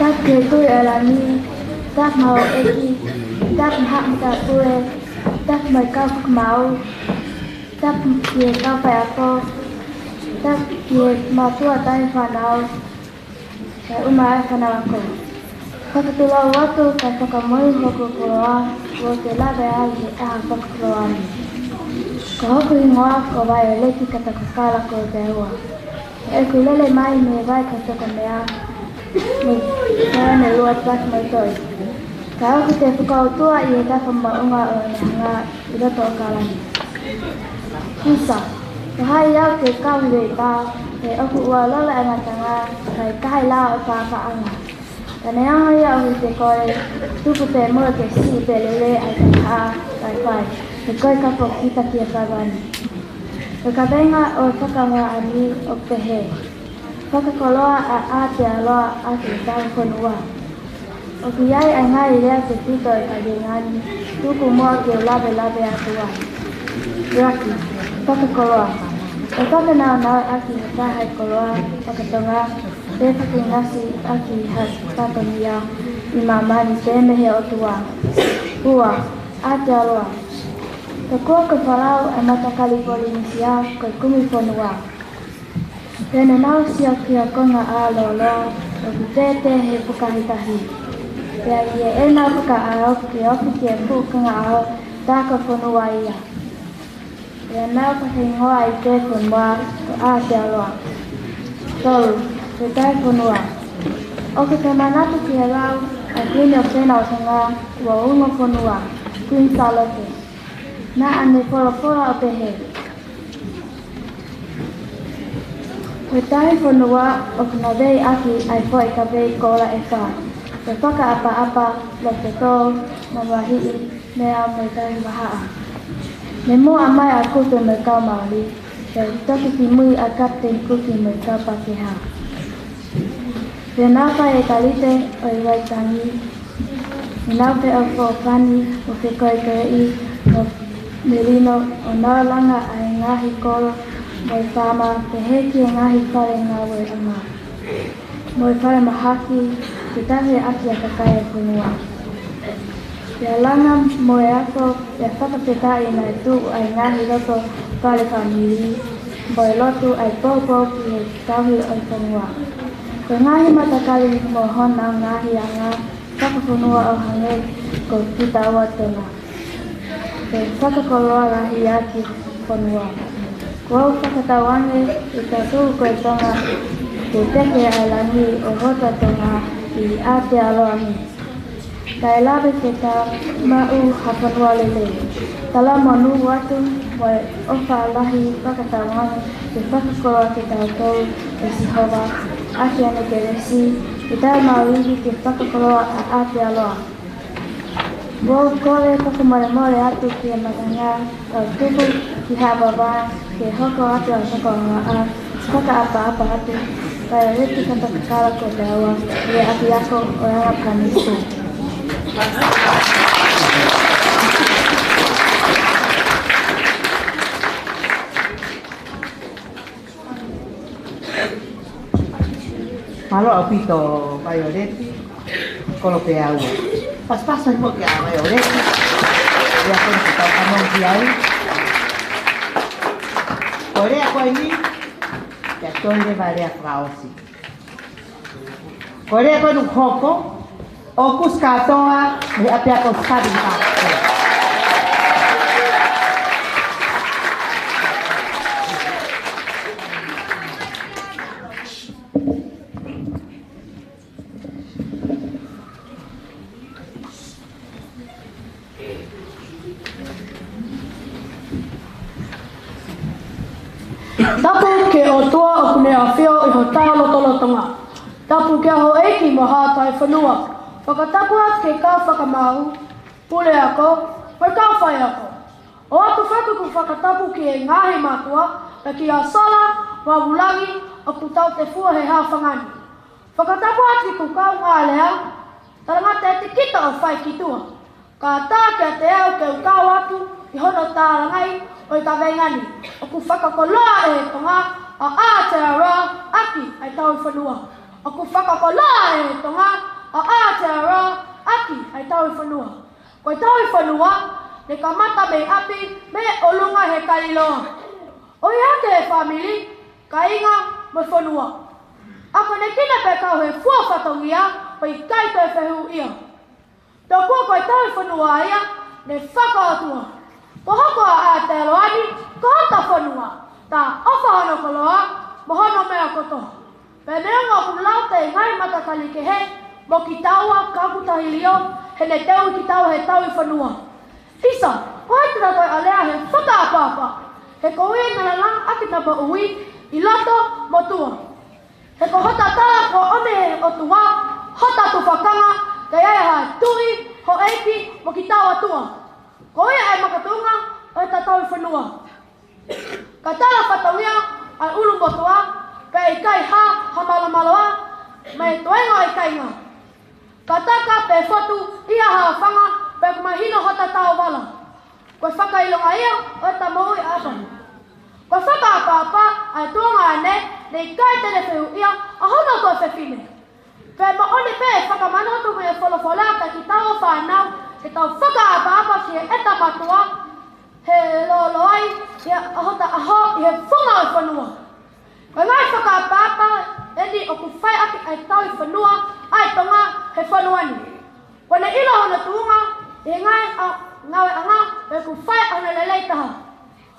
Tapu ki he Tuʻi ʻo e langi, tapu mo e ʻEiki, tapu mo haʻa matāpule, tapu mo e kau fakamaau, tapu ki he kau faiako, tapu ki he mātuʻa taʻe fānau, kae ʻumaʻā e fānau ako. Fakatulou atu kae fakamoʻui hoku koloa, kuo te lave ai he ʻaho fakakoloa ni. Ko hoku hingoa ko Vaioleti Katakakala Kolopeaua. ʻOku ou lele mai mei Vaikautakamea. Mo Taane Lua Black Moitoi. Ka ʻoku te fakautua ʻi he tafa maʻunga ʻo e hanga ʻi loto ʻo Kalani. Kusa, ko hai au ke kau he veipā, he ʻoku ua lolo e ngatanga, kae tahi lao e pāpaʻanga. Ka neongo ia ʻoku te kole, tuku pē muʻa ke siʻi pē lelei ʻa e taha, kae fai, he ko e kapo kita ki he fāvani. Ko e kaveinga ʻo e fakahoa ni ʻoku pehē: Fakakoloa ʻa Aotearoa ʻaki e tauhi fonua. ʻOku ʻi ai ʻa e ngaahi lea tefito ʻo e kaveinga ni, tuku muʻa ke u lavelaveʻi atu ai. Raki, fakakoloa. ʻE fakanāunauʻi ʻaki ha taha e koloa faka-Tonga, pe fakaʻinasi ʻaki ha fatongia ʻi māmani pe mei he ʻOtua. Ua, Aotearoa. Tokua ko e folau ʻa e matakali Polinisia ko e kumi fonua. Pea ne nau sio ki he konga ʻā lōloa, ʻoku tētē he fukahi tahi. Pea ʻi heʻenau fakaʻaʻau ke ofi ki he fuʻu konga ʻao, tā ko e fonua ia. Pea nau fakahingoa ai pē fonua ko Aotearoa. Tolu, ko e tauhi fonua. ʻOku te manatu ki he lau ʻa e Kuini ʻo Fenau Tonga, ua unga fonua, Kuini Sālote. Naʻa ne folofola ʻo pehē: Ko e tauhi fonua ʻoku nau vei ʻaki ʻa e foʻi kavei koula ʻe fā: ko e fakaʻapaʻapa, loto tō, mamahiʻi, meʻa mo e tauhi vahaʻa. Ne muʻa mai ʻa Kupe mo e kau Maoli, pea toki kimui ʻa Kapiteni Kuki mo e kau Pākeha. Pea nau fai e talite ʻo e Vaitangi, ʻi heʻenau feʻofoʻofani mo fekoekoeʻi mo melino, ʻo nau langa ʻa e ngaahi kolo mo e faama, pehē ki he ngaahi fale ngāueʻanga mo e fale mahaki, ke tauhi ʻaki ʻa e kakai ʻo e fonua. Pea langa mo e afo, pea fakafetaʻi naʻe tuʻu ʻa e ngaahi loto fale fāmili, mo e lotu ʻa e poupou ki he tauhi ʻo e fonua. Ko e ngaahi matakali mo honau ngaahi anga fakafonua ʻo hangē ko kitaua Tonga, ke fakakoloa lahi ʻaki e fonua. Kuo u fakatauange ʻi he tau tuʻu ko e Tonga, ke teke ʻa e langi ʻo hota Tonga ʻi Aotearoa ni. Kae lave ke ta maʻu ha fonua lelei. Talamonū atu mo e ʻofa lahi fakatauange ke fakakoloa kitautolu ʻe Sihova ʻaki ʻene kelesi, ke ta maʻu ivi ke fakakoloa ʻa Aotearoa. Kuo u kole fakamolemole atu ki he matanga, kau tuku ki Haʻavavā ke hoko atu ʻa e fakahohaʻa, fakaʻapaʻapa atu, kae ʻoua te ta kakala ko e ua, ʻi he ʻapiako ʻo e anga Primary School. Mālō ʻaupito Vaioleti, kolo pē ʻaua. Pasipasi mo kia Vaioleti. Ia ko e tau kamo ki ai. Ko e lea ko eni, ia ko e lea fakaʻosi. Ko e lea ko eni ʻoku hoko, ʻoku ʻosi kātoa mei he ʻapiako Starling Park. Tapu ki he ʻOtua ʻoku ne ʻafio ʻi hotau lotolotonga. Tapu ki he houʻeiki mo e haʻa tauhi fonua. Fakatapu atu ki he kau fakamaau, puleako, mo e kau faiako. ʻOatu foki ʻeku fakatapu ki he ngaahi mātuʻa, pea kia Sola, Vavulagi, ʻoku tau tefua he haʻofanga ni. Fakatapu atu ki he kau kaungālea, talangata ʻiate kita ʻo fai ki tuʻa. Ka tā kiate au ke u kau atu ʻi hono talangaʻi ʻo e kaveinga ni, ʻoku fakakoloa ʻe Tonga ʻa Aotearoa ʻaki ʻa e tauhi fonua. ʻOku fakakoloa ʻe Tonga ʻa Aotearoa ʻaki ʻa e tauhi fonua. Ko e tauhi fonua, ne kamata mei ʻapi mo ʻolunga he kaliloa. ʻOi hake e fāmili, kāinga mo e fonua. ʻA ko ʻene kina pē kau he fua fatongia, ʻo ʻikai toe fehuʻia. Tokua ko e tauhi fonua ia, ne fakaʻotua. Ko hoko ʻa Aotearoa ni, ko hota fonua. Ta ʻofa hono koloa, mo hono meʻa kotoa. Pea neongo ʻoku lau ʻe he ngaahi matakali kehe mo kitaua ka ʻoku tau ʻilo heʻene teuʻi kitaua he tauhi fonua. ʻIsa, ko hai te tau toe ʻalea he fakaʻapaʻapa? He ko ia naʻa langa ʻaki ʻena moʻui ʻi loto mo tuʻa. He ko hota tala kuo ʻomi ʻe he ʻOtua hota tufakanga, ka ʻi ai ha tuʻi, houʻeiki mo kitaua tuʻa. Ko ia ʻa e makatuʻunga ʻo ʻeta tauhi fonua. Ka tala fatongia ʻa e ʻulumotuʻa, pea ʻikai hā ha malomaloa mei he toenga ʻo e kāinga. Ka taka pe fotu ʻi ha hāfanga, pea ʻoku mahino hota tauvala. Ko e fakaʻilonga ia ʻo ʻeta moʻui ʻapaʻapa. Ko e fakaʻapaʻapa ʻa e tuongaʻane, naʻe ʻikai te ne fehuʻia ʻa hono tuofefine. Pea moʻoni pē ʻe fakamanatu mei he folofola kia kitaua fānau, ke tau fakaʻapaʻapa ki heʻeta mātuʻa, he lōloa ʻi he ʻaho ʻi he funga ʻo e fonua. Ko e ngaahi fakaʻapaʻapa eni ʻoku fai ʻaki ʻa e tauhi fonua ʻa e Tonga he fonua ni. Kuo ne ʻilo hono tuʻunga ʻi he ngaahi ʻa-, ngāueʻanga, pea ʻoku fai ʻaki hono lelei taha.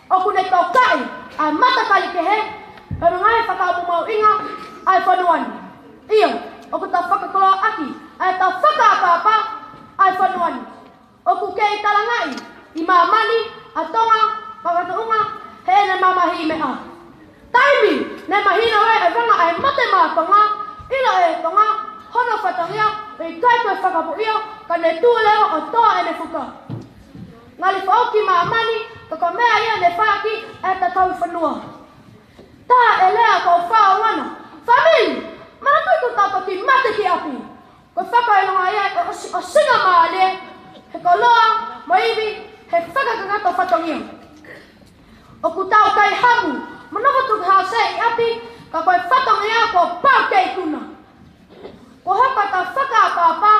ʻOku ne tokaʻi ʻa e matakali kehe, pea mo e ngaahi fakaʻamu mahuʻinga ʻa e fonua ni. ʻIo, ʻoku tau fakakoloa ʻaki ʻa ʻetau fakaʻapaʻapa ʻa e fonua ni. ʻOku kei talangaʻi ʻi māmani ʻa Tonga, makatuʻunga heʻene mamahiʻi meʻa. Taimi ne mahino ai ʻa e vanga ʻa e mate maʻa Tonga, ʻilo ʻe Tonga hono fatongia, ʻikai toe fakapuʻia, ka ne tuʻu leva ʻo tō ʻene fuka. Ngali foʻou ki māmani, ka ko e meʻa ia ne fai ʻaki ʻa ʻeta tauhi fonua. Tā ʻe lea ko fā ʻo ʻena: Fāmili, manatuʻi kuo tau toki mate ki ʻapi. Ko e fakaʻilonga ia ʻo e ʻosi, ʻosinga mālie, he koloa mo e ivi, he fakakakato fatongia. ʻOku tau kaihamu mo nofo tukuhāsē ʻi ʻapi, ka ko e fatongia kuo pau ke ikuna. Ko e hoko ʻeta fakaʻapaʻapa,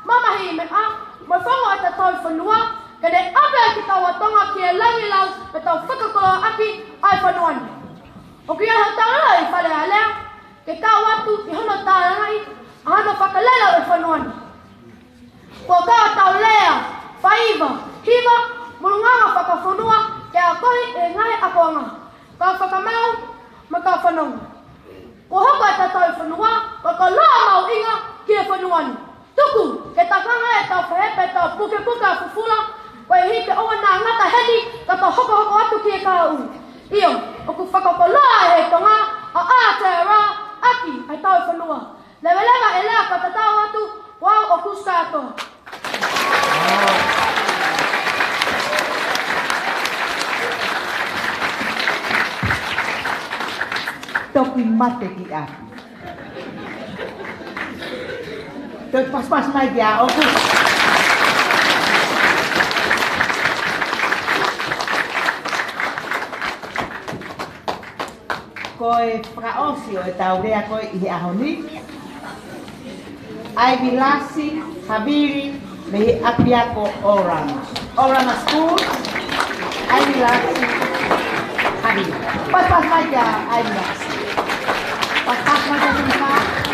mamahiʻi meʻa, mo e fononga ʻo ʻeta tauhi fonua, ke ne ʻave ʻa kitaua Tonga ki he langilangi ʻo ʻetau fakakoloa ʻaki ʻa e fonua ni. ʻOku ʻi ai hotau ʻi Fale Alea, ke kau atu ʻi hono talangaʻi ʻa hono fakalele ʻo e fonua ni. Kuo kau ʻetau lea, faiva, hiva, mo e ngaahi fakafonua ke akoʻi ʻe he ngaahi ʻakoʻanga, kau fakamaau mo e kau fanongo. Kuo hoko ʻeta tauhi fonua ko e koloa mahuʻinga ki he fonua ni. Tuku ke tau hanga ʻetau fehiʻa pea tau pukepuke ʻa fufula, koeʻuhi ke ʻoua naʻa ngata heni ka tau hokohoko atu ki he kahaʻu. ʻIo, ʻoku fakakoloa ʻe he Tonga ʻa Aotearoa ʻaki ʻa e tauhi fonua. Leveleva e lea ka tatau atu, ʻoku ou kusi kātoa. Toki mate ki ʻapi. Toe pasipasi mai kia ʻoku. Ko e fakaʻosi ʻo ʻetau lea ko ē ʻi he ʻaho ni, ʻAivilasi Havili mei he ʻapiako Orana. Orana School, ʻAivilasi Havili. Pasipasi mai kia ʻAivilasi. Pasipasi mai kia Havili.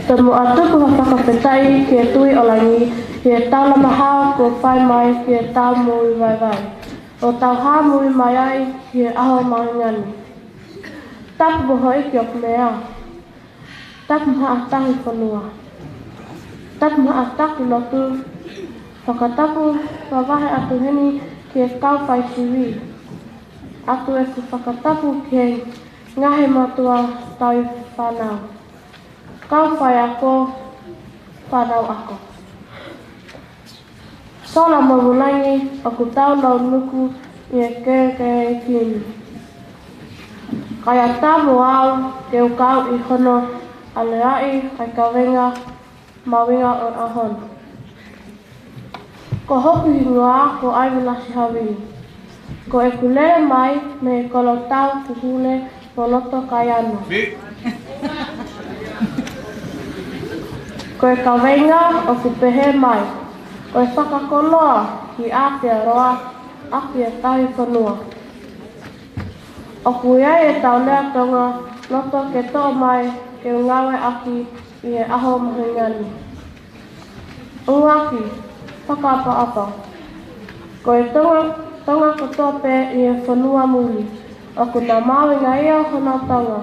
Tomuʻa tuku ha fakafetaʻi ki he Tuʻi ʻo langi, ʻi he taula maha kuo fai mai ki he tau moʻui vaivai, ʻo tau hā moʻui mai ai ki he ʻaho mahuʻinga ni. Tapu mo e houʻeiki ʻo e meʻa. Tapu maʻa e tauhi fonua. Tapu maʻa e taki lotu. Fakatapu vavahe atu heni ki he kau faisivi. ʻOatu ʻeku fakatapu ki he ngaahi mātuʻa tauhi fānau. Kau faiako, fānau ako. Sola mo Vulangi, ʻoku tau lau nuku ʻi he kehekehe ni. Kae ʻatā mo au ke u kau ʻi hono aleaʻi ʻa e kaveinga mahuʻinga ʻo e ʻaho ni. Ko hoku hingoa ko ʻAivilasi Havili. Ko ʻeku lele mai mei he kolotau Kuhule mo Lotokaiana. Ko e kaveinga ʻoku pehē mai: Ko e fakakoloa ʻi Aotearoa ʻaki e tauhi fonua. ʻOku ʻi ai ʻetau lea Tonga, loto ke toʻo mai ke u ngāueʻaki ʻi he ʻaho mahuʻinga ni. ʻUluaki, fakaʻapaʻapa. Ko e Tonga, Tonga kotoa pē ʻi he fonua muli, ʻoku nau mahuʻingaʻia honau Tonga,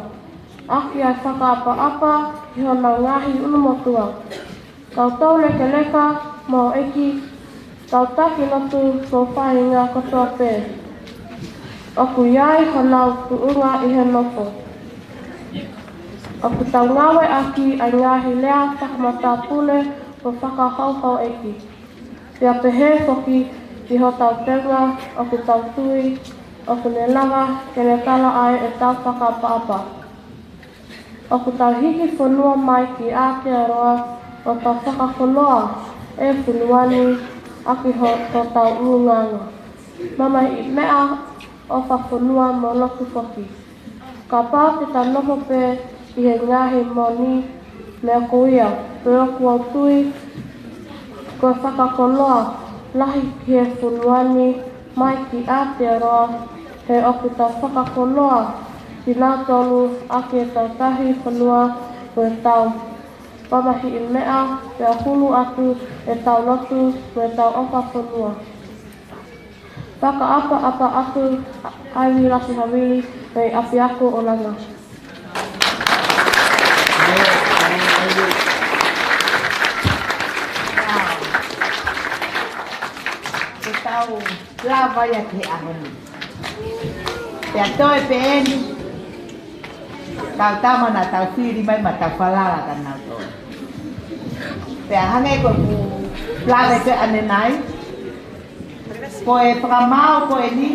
ʻaki ʻa e fakaʻapaʻapa ki honau ngaahi ʻulumotuʻa, kau toulekeleka mo e kau taki lotu mo e faʻahinga kotoa pē. ʻOku ʻi ai honau tuʻunga ʻi he nofo. ʻOku tau ngāueʻaki ʻa e ngaahi lea fakamatāpule mo fakahouhouʻeiki. Pea pehē foki ki hotau teunga, ʻoku tau tui ʻoku ne lava ke ne tala ʻa ʻetau fakaʻapaʻapa. ʻOku tau hiki fonua mai ki Aotearoa ʻo tau fakakoloa e fonua ni ʻaki ho-, hotau ʻulungaanga. Mamahiʻi meʻa, ʻofa fonua mo lotu foki. Kapau te tau nofo pē ʻi he ngaahi moʻoni meʻa ko ia, pea ʻoku ou tui ko e fakakoloa lahi ki he fonua ni mai ki Aotearoa, he ʻoku tau fakakoloa kinautolu ʻaki ʻetau tauhi fonua mo ʻetau mamahiʻi meʻa, pea hulu atu ʻetau lotu mo ʻetau ʻofa fonua. Fakaʻapaʻapa atu, ʻAini Lasi Havili, mei ʻApiako ʻo Langa. Ko e tau lava ia ki he ʻaho ni. Pea toe pē eni, tau tama naʻa tau fili mai mo tau falala kinautolu. Pea hangē ko ʻeku lave pē ʻanenai, ko e fakamaau ko eni,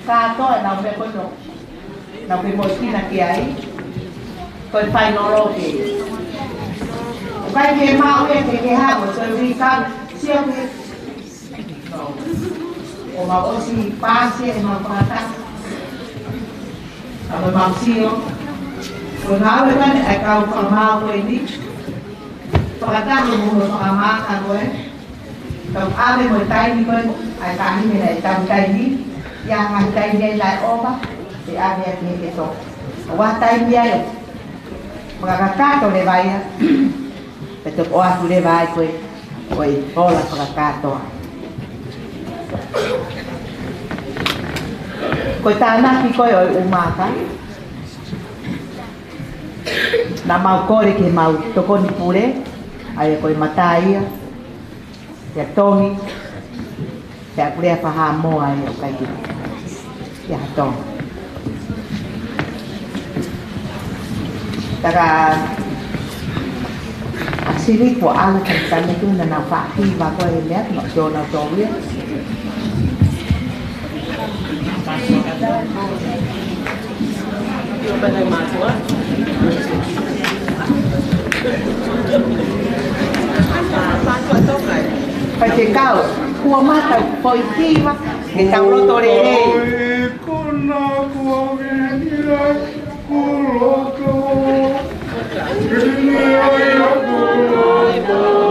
kātoa ʻenau meʻa ko eni, naʻa ke moʻui kina ki ai, ko e fainolo ke. ʻOku ʻikai ke maʻu ia ke ke hao, ko e recap, sio ke. ʻO mau ʻosi pāsi ʻemau fakataha. ʻA mau sio. Ko e ngāue ko eni ʻa e kau fakamaau ko eni. Fakataha mo e fakamaau ko ē. Tau ʻave mo e taimi ko ē, ʻa e taimi naʻe tau taimi, ʻi he ngaahi taimi ʻe laʻeʻova, ʻe ʻave ʻaki he ke tō. ʻA e taimi ai, fakakakato leva ia, pea toki ʻoatu leva ai ko ē, ko e ola fakakātoa. Ko e tānaki ko ē ʻo e ʻū maaka, naʻa mau kole ke mau tokoni pule, ʻa ia ko e mataia, ʻia Tongi, pea ʻoku lea fakahaʻamoa ia ʻo ʻikai ke ʻi ai ha Tonga. Taka, ʻa Sili ko ʻAla ka tane tu naʻa nau faʻa hiva ko e meʻa, naʻa tō nau tō ia. Fai ke kau, kua mata, foʻi kiva, ke tau loto lelei. Ko e kona kua vini ai ʻoku loto. Vini ai ʻoku loto.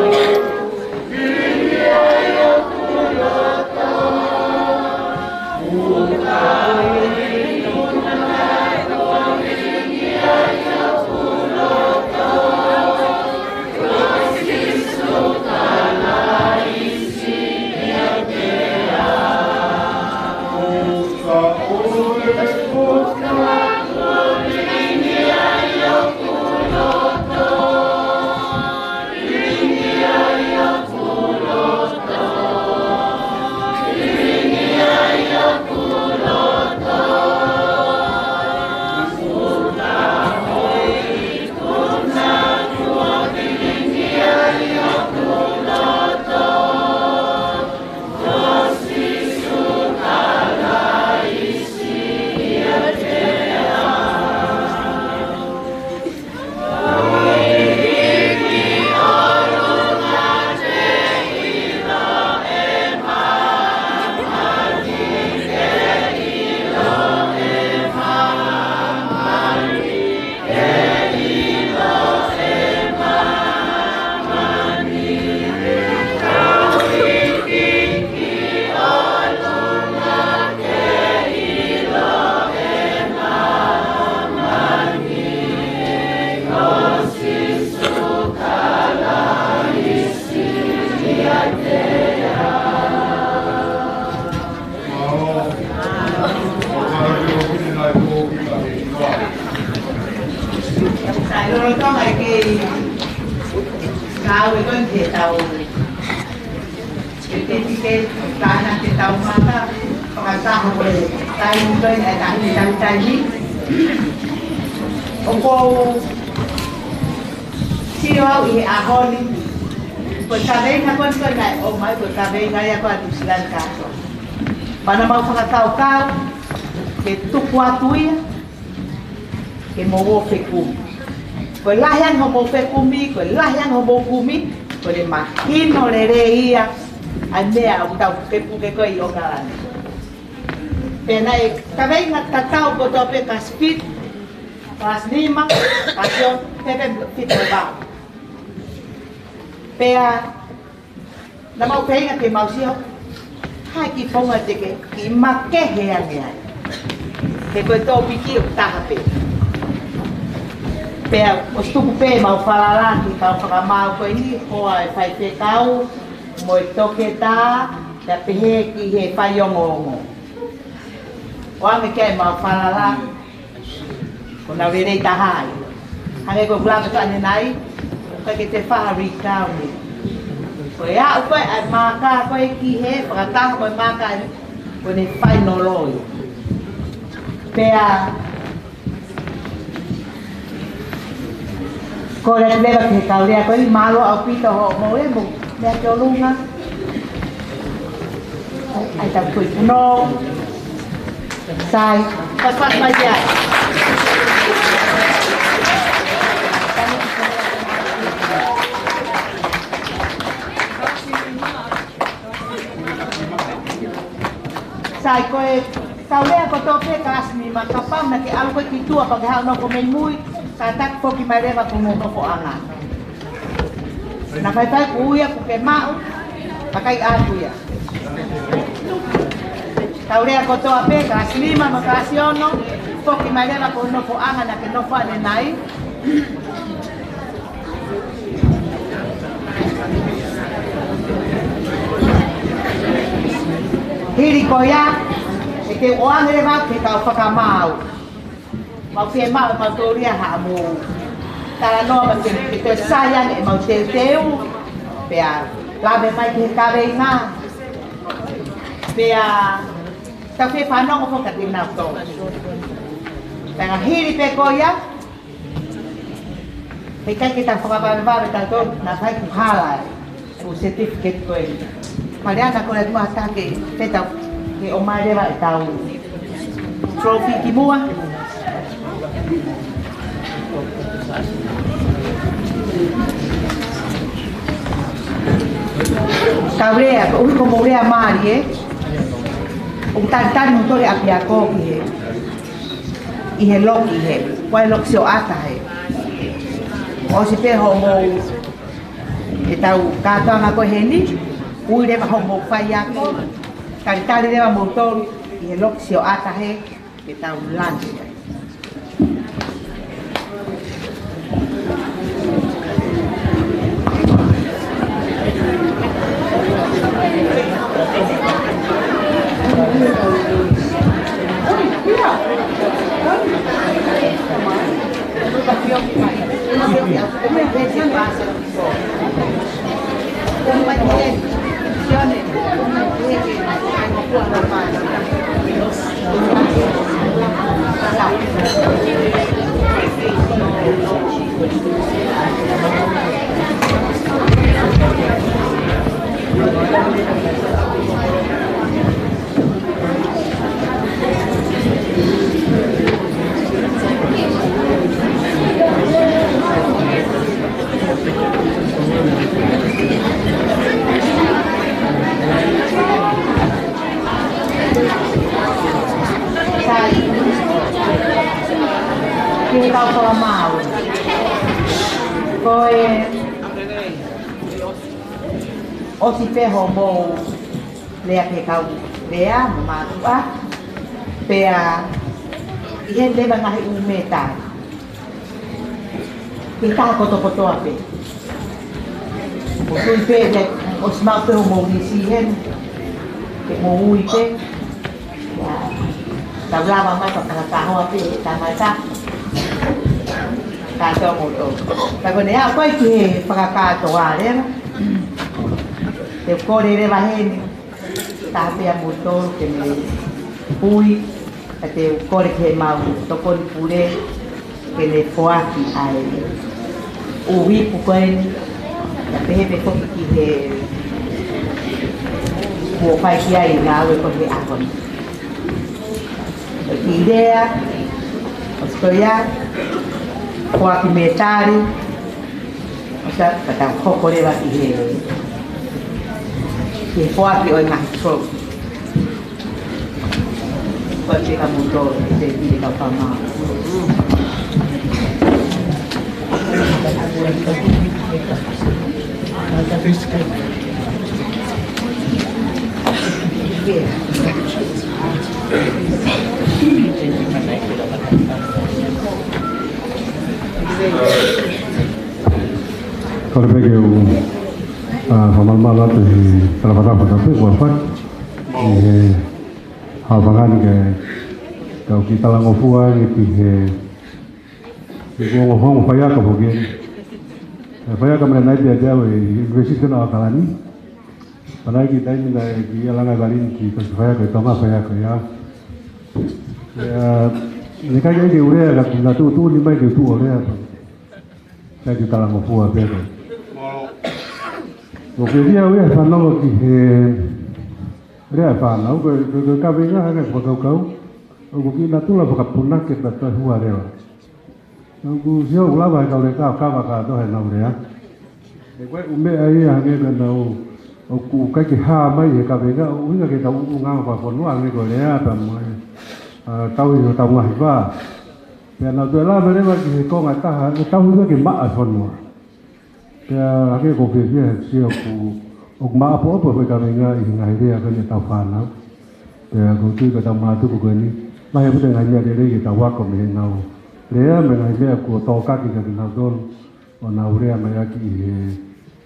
ʻI he lolotonga e kei ngāue ko eni ke tau, ke te pike tāna ke tau maka, fakataha ko e taimi ko eni, e taimi, taimi, taimi. ʻOku ou sio au ʻi he ʻaho ni, ko e kaveinga ko eni ko eni naʻe ʻomai, ko e kaveinga ia ko ē ʻa Nuʻu Sila ni kātoa. Pea naʻa mau fakakaukau ke tuku atu ia, ke mou ō fekumi. Ko e lahi ange hoʻomou fekumi, ko e lahi ange hoʻomou kumi, ko e mahino lelei ia ʻa e meʻa ʻoku tau pukepuke ko ē ʻi ʻOkalani. Pea naʻe kaveinga tatau kotoa pē, kalasi fitu, kalasi nima, kalasi ono, pea pē fitu mo e valu. Pea naʻa mau feinga ke mau sio, ha kiʻi founga te ke kiʻi makehe ange ai. He ko e tōpiki ʻoku taha pē. Pea ʻosi tuku pē ʻemau falala ki he kau fakamaau ko eni, ko e faifekau mo e toketā, pea pehē ki he faiongoongo. ʻOange ki ai ʻemau falala, ko ʻenau lelei taha ai. Hangē ko ʻeku lave ko ē ʻanenai, ʻoku ʻikai ke toe fai ha recount. Ko e aʻu ko ē ʻa e maaka ko ē ki hē, fakataha mo e maaka, ko ʻene fainolo ia. Pea kole atu leva ki he kau lea ko eni, mālō ʻaupito hoʻomou ʻomai e meʻa ki ʻolunga. ʻAi, ʻai tau kui punou. Sai, paspas mai ia. Sai, ko e kau lea kotoa pē kalasi nima, kapau naʻa ke ʻalu ko ē ki tuʻa pea ke haʻu ʻo nofo mei mui, kātaki foki mai leva ki hoʻomou nofoʻanga. Naʻa faifai kuo ui ia kuo ke maʻu, pea ʻikai ʻalu ia. Kau lea kotoa pē, kalasi nima mo e kalasi ono, foki mai leva ki hoʻo nofoʻanga naʻa ke nofo ʻanenai. Hili ko ia, ʻe te u ʻoange leva ki he kau fakamaau. Mau fiemaʻu ʻe mautolu ia haʻamou talanoa mai ke, ke toe sai ange ʻemau teuteu. Pea lave mai ki he kaveinga. Pea tau fie fanongo foki kiate kinautolu. Pea hili pē ko ia, heʻikai ke tau fakavavevave tautolu, naʻa faifai kuo hala ai. Ko e certificate ko ē. Paliana ko e lea atu ʻa Take, pea tau, ke ʻomai leva ʻetau trophy ki muʻa. Kau lea, ko e ʻuhi ko hoʻomou lea mālie, ʻoku talitali moutolu ʻe ʻapiako ki hē. ʻI he loki hē, ʻa e loki sioʻata hē. ʻOsi pē hoʻomou, ʻetau kātoanga ko eni, ui leva hoʻomou faiako, talitali leva moutolu ʻi he loki sioʻata hē, ke tau lani. Sai. Ki he kau fakamaau. Ko e ʻosi pē hoʻomou lea ki he kau lea mo mātuʻa, pea ʻi heni leva ngaahi ʻū meʻa tali. Ke taha kotokotoa pē. ʻOku tui pē ke ʻosi maʻu pē hoʻomou lisi heni. Ke mou ui pē. Ia, tau lava mai ka fakakahoa pē he tangata. Kātoa kimoutolu. Ka ko ʻene aʻu ko ē ki he fakakātoa leva, te u kole leva heni, taha pē ʻa moutolu ke ne ui, ka te u kole ki heʻemau tokoni pule ke ne foaki ʻa e ʻū ipu ko eni, ka pehē pē foki ki he kuo fai ki ai e ngāue ko ē he ʻaho ni. ʻOku lea, ʻoku toe ʻi ai, foaki mētali, ʻo sa, ka tau hoko leva ki he, ki he foaki ʻo e ngaahi trophy. Ko e peka mo tō, te pile ka whama. Kole pē ke u, ʻa, fakamalumalu atu he talafatafa ka pē kua fat. ʻI he haʻu fangani ke, ke u kiʻi talangofua ni ki he, ki he ongo, ongo faiako foki. ʻE faiako mei Naʻe Pea Pea ʻi he University of Auckland. Pea naʻe ʻi ai e kiʻi taimi naʻe kiʻi langa e vali ni ki he faiako ʻi Tonga, faiako ia. ʻIa, naʻe ʻikai ke u lea ka naʻe tuʻutuʻuni mai ke u tuʻu ʻo lea. Sai ke talangofua pē ko. ʻOku ou fiefia au ia he fanongo ki he lea e fānau, ko e, ko e, ko e kaveinga hake fakakaukau. ʻOku kiʻi natula fakapunake pea toe hua leva. ʻOku sio ʻoku lava he kau leka ʻo kava kātoa heʻenau lea. He ko e ʻū meʻa ia hangē ko ʻenau, ʻoku ʻikai ke hā mai he kaveinga, ʻo ʻuhinga ke tau ʻuʻunga fakafonua hangē ko e lea pea mo e, ʻa, tauhi hotau ngaahi vā. Pea nau toe lave leva ki he konga ʻe taha, ʻe tauhi ke maʻa e fonua. Pea hangē ʻoku ou fiefia he sio ʻoku, ʻoku maʻopoʻopo e kaveinga ʻi he ngaahi lea ko eni ʻetau fānau. Pea ʻoku ou tui ko ʻetau mātuku ko eni, lahi ʻaupito e ngaahi meʻa lelei ke tau ako mei heʻenau lea, mo e ngaahi meʻa kuo tōkaki kiate kinautolu ʻo nau lea mai ʻaki ʻi he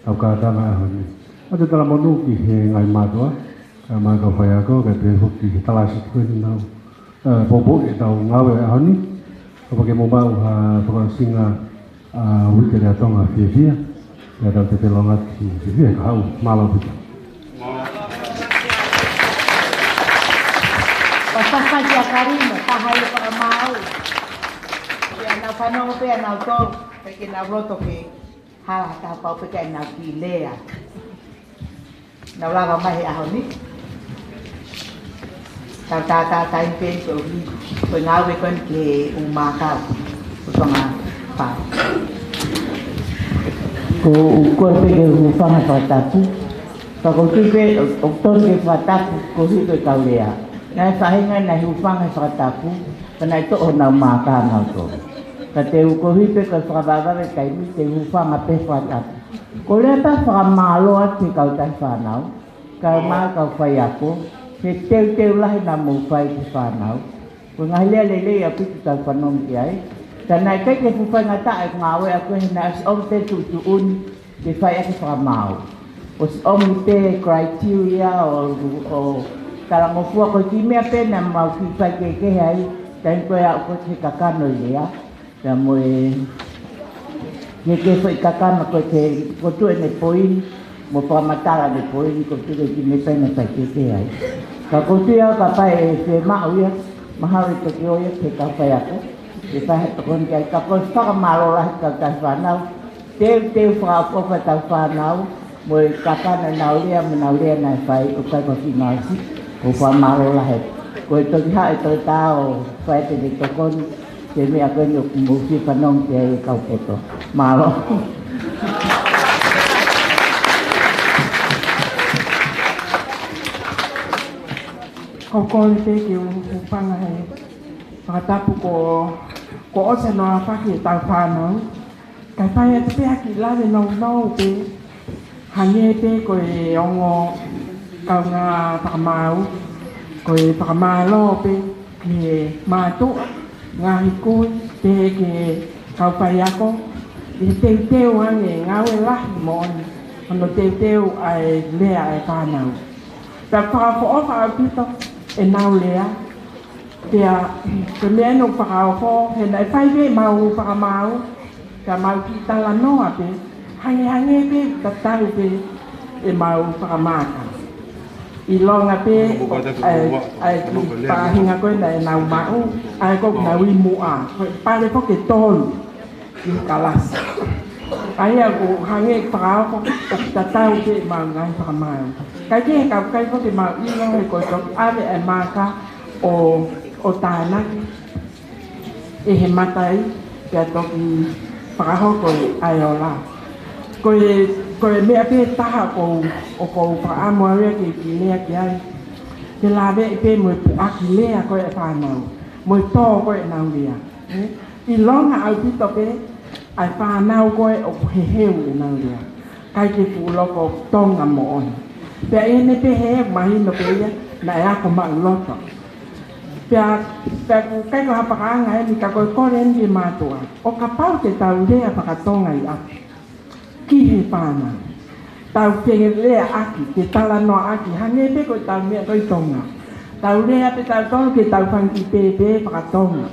tau kātanga ʻaho ni. ʻA e talamonū ki he ngaahi mātuʻa, kae ʻumaʻā e kau faiako, kae pehē foki ki he talasitu ko eni ʻoku nau, ʻa, poupouʻi ʻetau ngāue ʻaho ni, kapau ʻoku mou maʻu ha fakaʻosinga, ʻa, Uike Lea Tonga fiefia, pea tau te pelonga ki fiefia ka hau, mālō ʻaupito. Pea fakaʻosinga Kalino, taha ia fakamaau. Pea nau fanongo pē ʻa nautolu, pea ke nau loto ke hala ha taha pau pē ke nau kiʻi lea. Nau lava mai he ʻaho ni. Tau tātātaha pē koeʻuhi ko e ngāue ko eni ki he ʻū mākau. Ko Tonga pau. Ko u kole pē ke u hūfanga he fakatapu. Ka ʻoku ou tui pē, ʻoku totonu ke fakatapu koeʻuhi ko e kau lea. Naʻe faʻahinga naʻe hūfanga he fakatapu. Ka naʻe toʻo honau mākau nautolu. Ka te u koeʻuhi pē ko e fakavavevave taimi te u hūfanga pē he fakatapu. Ko e lea pē fakamālō atu ki he kau tahi fānau, kae ʻumaʻā e kau faiako, he teuteu lahi naʻa mou fai ki he fānau. Ko e ngaahi lea lelei ʻaupito tau fanongo ki ai. Ka naʻe ʻikai ke fuʻu faingataʻa e ngāue ʻaʻaku he naʻe ʻosi ʻomi pē tuʻutuʻuni ke fai ʻaki e fakamaau. ʻOsi ʻomi pē criteria ʻo, ʻo talangofua ko e kiʻi meʻa pē naʻa mau kiʻi fai kehekehe ai, taimi ko ē aʻu ko ē ki he kakano ʻi lea. Pea mo e, ke ke foʻi kakano ko e ke kotu ʻene poini, mo fakamatala ʻene poini, kotu ke kiʻi meʻa pē naʻe fai kehekehe ai. Ka kotu ia kapau ʻe fiemaʻu ia, mahalo ʻe toki ʻomi ia ki he kau faiako, ke fai ha tokoni ki ai, ka ko e fakamālō lahi ki he kau tahi fānau, teuteu fakaʻofoʻofa ʻetau fānau, mo e kakano ʻenau lea, mo ʻenau lea naʻe fai, ʻoku ʻikai ko e kiʻi ngāue siʻi, ko e fakamālō lahi. Ko e toki haʻu e toketā ʻo fai ʻene tokoni, ki he meʻa ko eni ʻoku mou fie fanongo ki ai e kau poto. Mālō. Ko u kole pē ke u hūfanga he fakatapu ko, ko ʻosi hono aofaki ʻetau fānau. Kae fai atu pē ha kiʻi lave nounou pē, hangē pē ko e ongo kaungā fakamaau, ko e fakamālō pē ki he mātuʻa, ngaahi kui, pehē ki he kau faiako, ʻi he teuteu ange ngāue lahi moʻoni, hono teuteu ʻa e lea ʻa e fānau. Pea fakaʻofoʻofa ʻaupito ʻenau lea, pea, ko e meʻa ʻeni ʻoku fakaofo, he naʻe fai pē ʻemau fakamaau, Ka mau kiʻi talanoa pē, hangehangē pē tatau pē ʻemau fakamaaka. ʻIlonga pē ʻa e kiʻi faʻahinga ko ē naʻa nau maʻu, ʻa ia ko ʻenau ʻi muʻa, ko e pale foki ʻe tolu ʻi he kalasi. ʻA ia ʻoku hangē fakaʻofoʻofa tatau pē ʻemau ngaahi fakamaau. Kae kehe, ka ʻoku ʻikai foki ke mau ʻilo he ko e toki ʻave ʻa e maaka ʻo, ʻo tānaki ʻe he matai, pea toki fakahoko ʻa e ola. Ko e, ko e meʻa pē taha ʻoku ou, ʻoku ou fakaʻamu au ia ke kiʻi lea ki ai. Ke lave pē mo e puʻaki lea ko ē ʻa e fānau, mo e tō ko ē ʻenau lea. ʻIlonga ʻaupito pē ʻa e fānau ko ē ʻoku heheu ʻenau lea, ʻikai ke fuʻu loko Tonga moʻoni. Pea ʻi heʻene pehē, mahino pē ia naʻe ako maʻuloto. Pea, pea ʻoku ʻikai ko ha fakaanga eni, ka ko e kole eni ki he mātuʻa, ʻo kapau te tau lea faka-Tonga ʻi ʻapi ki he fānau, tau ke leaʻaki, ke talanoaʻaki, hangē pē ko ʻetau meʻa ko ē ʻi Tonga. Tau lea pē tautolu ke tau fanga kiʻi pēpē faka-Tonga.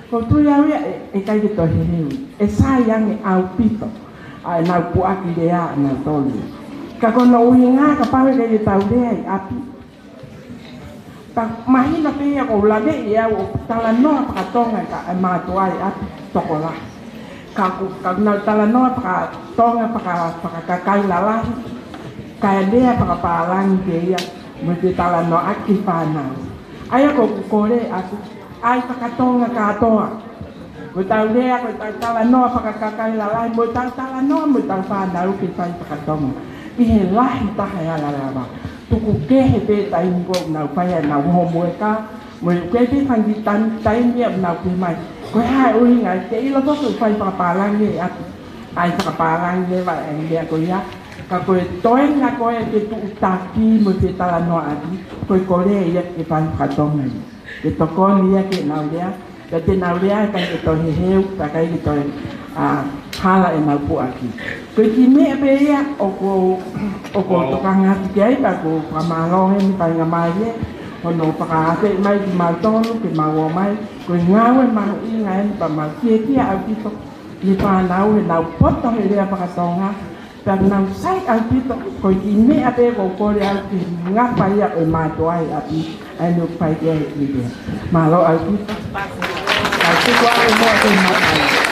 ʻOku ou tui au ia ʻe, ʻe ʻikai ke toe heheu. ʻE sai ange ʻaupito ʻa ʻenau puʻaki lea ʻanautolu. Ka ko hono ʻuhinga, kapau ʻe ʻikai ke tau lea ʻi ʻapi, pea mahino pē ia ʻoku ou laveʻi ʻe au ʻo talanoa faka-Tonga ki he mātuʻa ʻi ʻapi tokolahi. Ka ʻoku, ka ʻoku nau talanoa faka-Tonga, faka-, fakakakai lalahi, kae lea fakapālangi pē ia mo e talanoaʻaki ki he fānau. ʻA ia ʻoku ou kole atu, ʻai faka-Tonga kātoa. Ko ʻetau lea, ko ʻetau talanoa fakakakai lalahi, mo ʻetau talanoa mo ʻetau fānau ke fai faka-Tonga ʻi he lahi taha e ala lava. Tuku kehe pē taimi ko ē ʻoku nau fai ai ʻenau homework, mo e ʻikai pē fanga kiʻi taimi, taimi ia ʻoku nau pehē mai, ko e hā e ʻuhinga, ke ʻilo foki ʻoku fai fakapālangi ʻi ʻapi. ʻAi fakapālangi leva e meʻa ko ia. Ka ko e toenga ko ē ke tuʻutaki mo e fetalanoaʻaki, ko e kole ia ke fai faka-Tonga ia. Ke tokoni ia ke nau lea, ka te nau lea ʻikai ke toe heheu, ka ʻikai ke toe, ā, hala ʻenau puʻaki. Ko e kiʻi meʻa pē ia ʻoku ou, ʻoku ou tokanga atu ki ai, pea ʻoku ou fakamālō heni faingamālie hono fakaafeʻi mai kimautolu ke mau ō mai. Ko e ngāue mahuʻinga eni, pea mau fiefia ʻaupito ʻi he fānau heʻenau poto he lea faka-Tonga, pea nau sai ʻaupito. Ko e kiʻi meʻa pē ʻoku ou kole au ke ngafa ia ʻo e mātuʻa ʻi ʻapi, ʻa eni ʻoku fai ki ai e kiʻi lea. Mālō ʻaupito. Ka tuku atu muʻa ke mālō.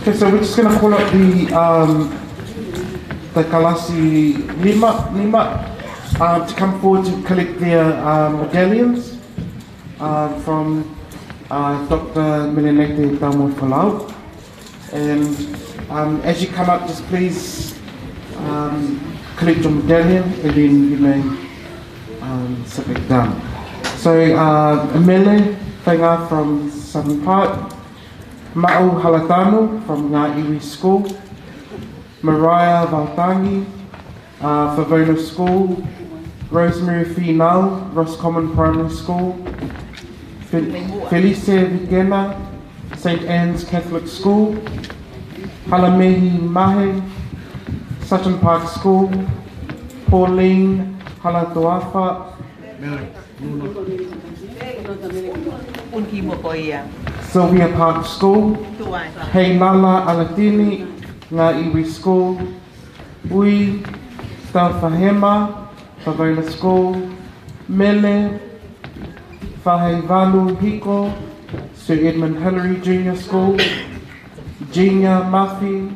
Okay, so we're just gonna call up the, um, the kalasi nima, nima, um, to come forward to collect their, um, medallions, um, from, uh, Doctor Melenete Taumoefolau. And, um, as you come up, just please, um, collect your medallion, and then you may, um, sit back down. So, uh, Mele Fainga from Southern Park, Maʻu Halatanu from Ngāiwi School, Mariah Valtangi, uh, Favona School, Rosemary Finau, Roscommon Primary School, Fe-, Felice Vikena, Saint Anne's Catholic School, Halamehi Mahe, Sutton Park School, Pauline Halatoafa, Sylvia Park School, Heilala Alatini, Ngāiwi School, Ui Taufahema, Favona School, Mele Faheivalu Hiko, Sir Edmund Hillary Junior School, Junior Mafi,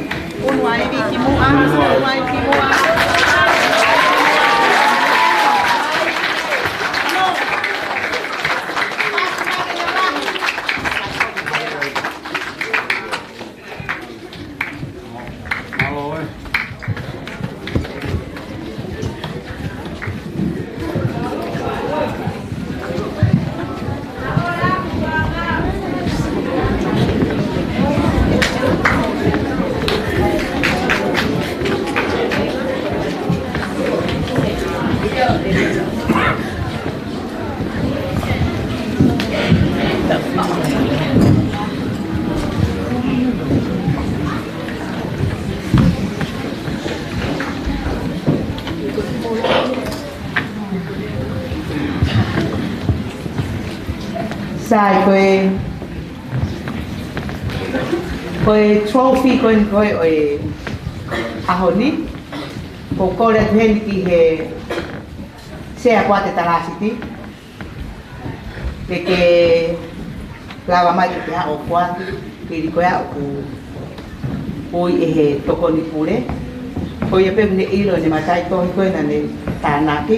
Unu ai ki muʻa, unu ai ki muʻa. Sai, ko e, ko e trophy ko eni ko ē ʻo e ʻaho ni, ʻoku ou kole atu heni ki he Sea Poate Talāsiti, ke ke Lava mai ke te haʻu ʻo ʻoatu, ke ʻilo ko ia ʻoku ui ʻe he tokoni pule. Ko ia pē ʻoku ne ʻilo ʻene mataʻitohi ko ē naʻa ne tānaki.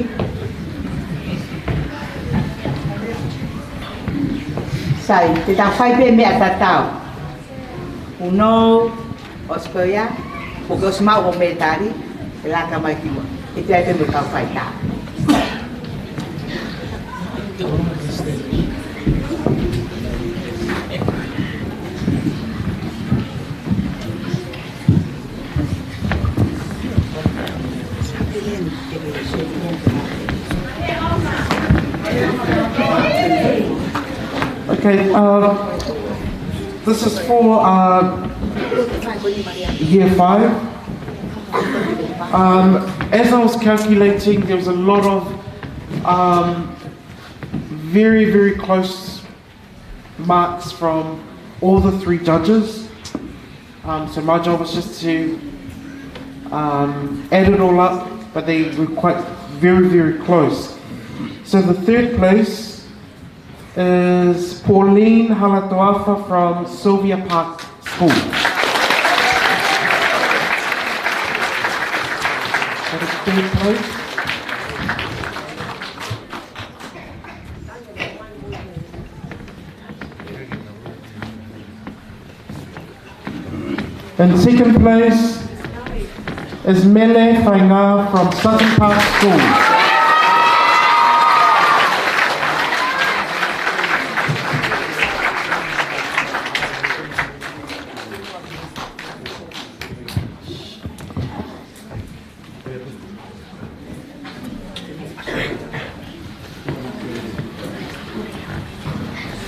Sai, te tau fai pē meʻa tatau. Uno, ʻosi ko ia, ʻoku ke ʻosi maʻu hoʻo mētali, ʻe laka mai ki muʻa. ʻE te ʻai pē mo e kau faitā. Okay, uh, this is for, uh, year five. Um, as I was calculating, there was a lot of, um, very, very close marks from all the three judges. Um, so my job was just to, um, add it all up, but they were quite very, very close. So the third place is Pauline Halatoafa from Sylvia Park School. That is third place. In second place is Mele Fainga from Sutton Park School.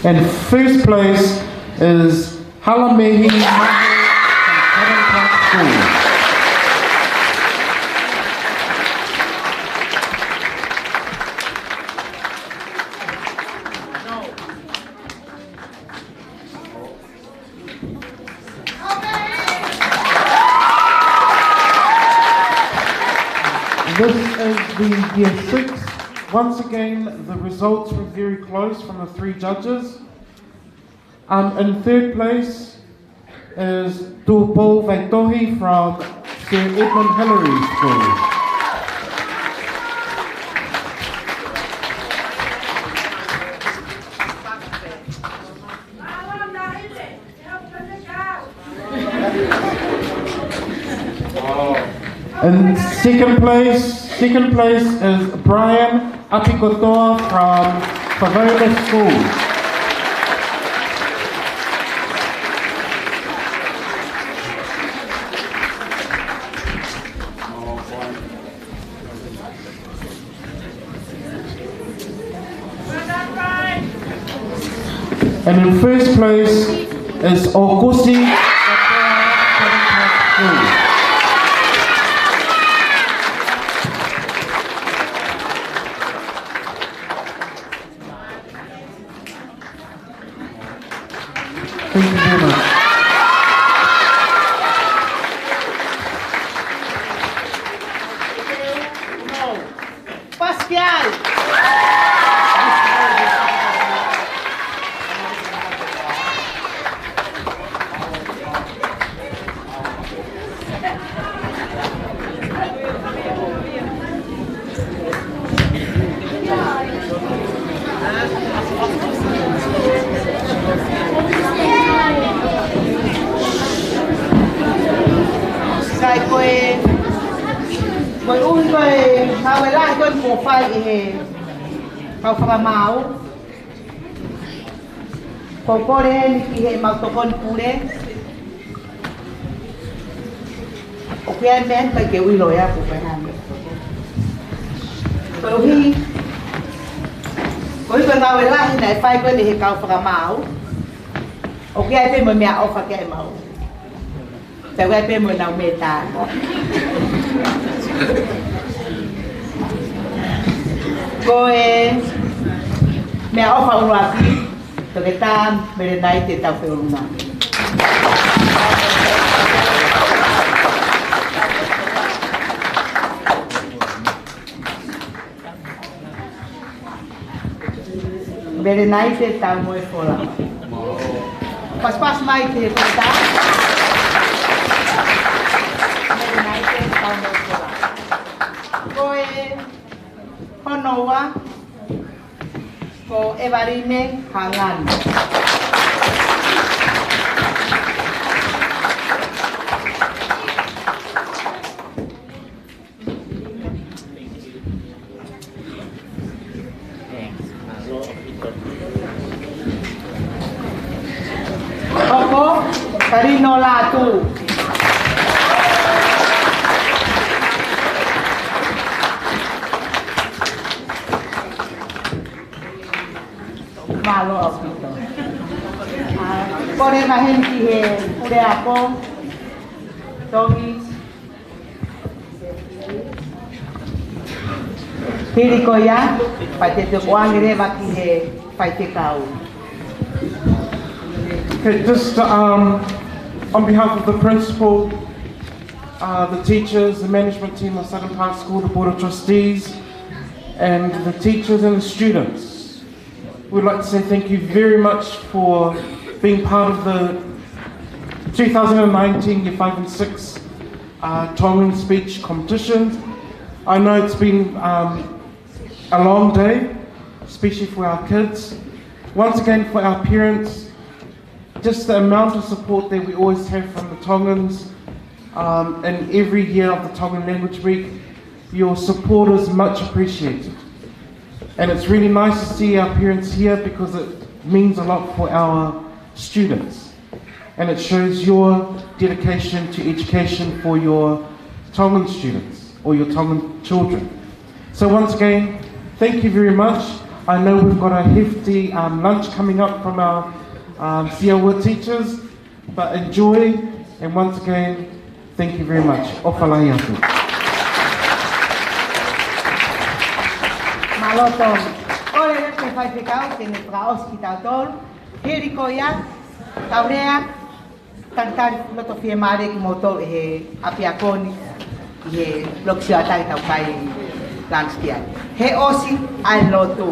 And first place is Halamehi Mahe from Cannon Park School. This is the year six. Once again, the results were very close from the three judges. Um, in third place is Tupou Vaitohi from Sir Edmund Hillary School. In second place, second place is Brian Apikotoa from Pavona School. And in first place is Okosi. Thank you very much. Pascal. Sai, ko e, ko e ʻuhi ko e ngāue lahi ko ē kuo fai ʻe he kau fakamaau. Ko e kole eni ki heʻemau tokoni pule. ʻOku ʻi ai e meʻa ʻikai ke u ʻilo ia ʻoku fai hano. Koeʻuhi, koeʻuhi ko e ngāue lahi naʻe fai ko eni ʻe he kau fakamaau. ʻOku ʻi ai pē mo e meʻaʻofa ke ʻai maʻu. Tau ʻai pē mo ʻenau mētali. Ko e meʻaʻofa ʻuluaki, Toketā Melenaite Taufeʻulunga. Melenaite Taumoefolau. Pasipasi mai ki he toketā. Meʻa mai ke tau mo kola. Ko e hono ua, ko Evaline Hangani. Hoko, Karino Lātū. Mālō ʻaupito. ʻA, kole maheni ki he puleako, Tongi. Hili ko ia, pea te u ʻoange leva ki he faifekau. Okay, just, um, on behalf of the principal, uh, the teachers, the management team of Southern Park School, the Board of Trustees, and the teachers and the students, we'd like to say thank you very much for being part of the two thousand and nineteen Year five and six, uh, Tongan speech competitions. I know it's been, um, a long day, especially for our kids. Once again, for our parents, just the amount of support that we always have from the Tongans, um, in every year of the Tongan Language Week, your support is much appreciated. And it's really nice to see our parents here because it means a lot for our students. And it shows your dedication to education for your Tongan students or your Tongan children. So once again, thank you very much. I know we've got a hefty, um, lunch coming up from our, um, Siaua teachers, but enjoy, and once again, thank you very much. ʻOfa lahi atu. Mālō Tongi. Kole leva ki he faifekau ke ne fakaʻosi kitautolu. Hili ko ia, tau lea, talitali loto fiemālie kimoutolu ʻe he ʻapiako ni ʻi he loki sio ʻatā ʻetau kai lunch ki ai. He ʻosi ʻa e lotu.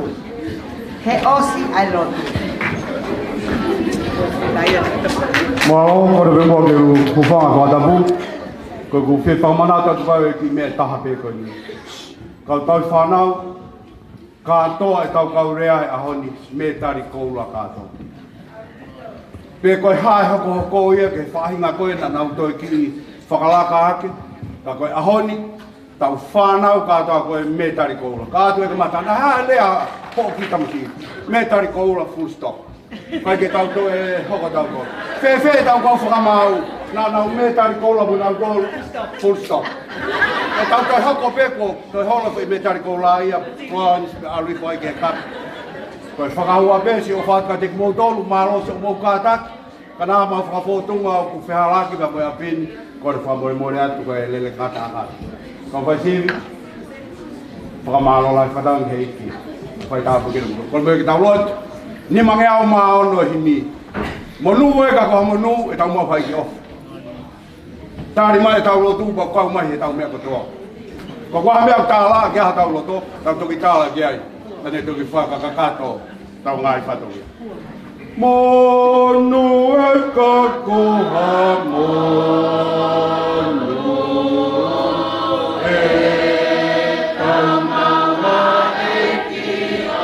He ʻosi ʻa e lotu. Mālō, kole pē muʻa ke u hūfanga he fakatapu. Ko ʻeku fie fakamanatu atu pē ki he meʻa ʻe taha pē ko eni. Kau tauhi fānau, kātoa ʻetau kau lea he ʻaho ni, mētali koula kātoa. Pe ko e hā e hokohoko ia ki he faʻahinga ko ē naʻa nau toe kiʻi fakalaka hake, ka ko e ʻaho ni, tau fānau kātoa ko e mētali koula. Ka ʻoatu e kamata, naʻa hā e lea hoʻo kiʻi tamasiʻi. Mētali koula full stop. ʻIkai ke tau toe hoko tautolu. Fēfē ʻetau kau fakamaau, naʻa nau mētali koula mo kinautolu, full stop. ʻE tau toe hoko pē kuo toe holo e mētali koula ia, bronze, ʻalu hifo ai ki he kapi. Ko e fakaʻuhinga pē siʻi ʻofa atu kiate kimoutolu, mālō siʻomou kātaki, ka naʻa mau fakafōtunga ʻoku fehālaaki pea mo e ʻapi ni, kole fakamolemole atu ko e lele ngata ʻakau. Kau faisivi, fakamālō lahi fakatauange he ʻEiki. Fai tāpuekina kimoutolu. Kole pē ke tau lotu. Nimangeau mā ono himi. Monū ē ka ko ha monū, ʻetau maʻu ha ʻEiki ʻofa. Tali mai ʻetau lotu, pea kau mai heʻetau meʻa kotoa. Ko e hā e meʻa ʻoku tālaʻa ki ai haʻatau loto, tau toki tala ki ai. Ka ne toki fakakakato ʻetau ngaahi fatongia. Monū ē ka ko ha monū ʻetau maʻu ha ʻEiki ʻofa.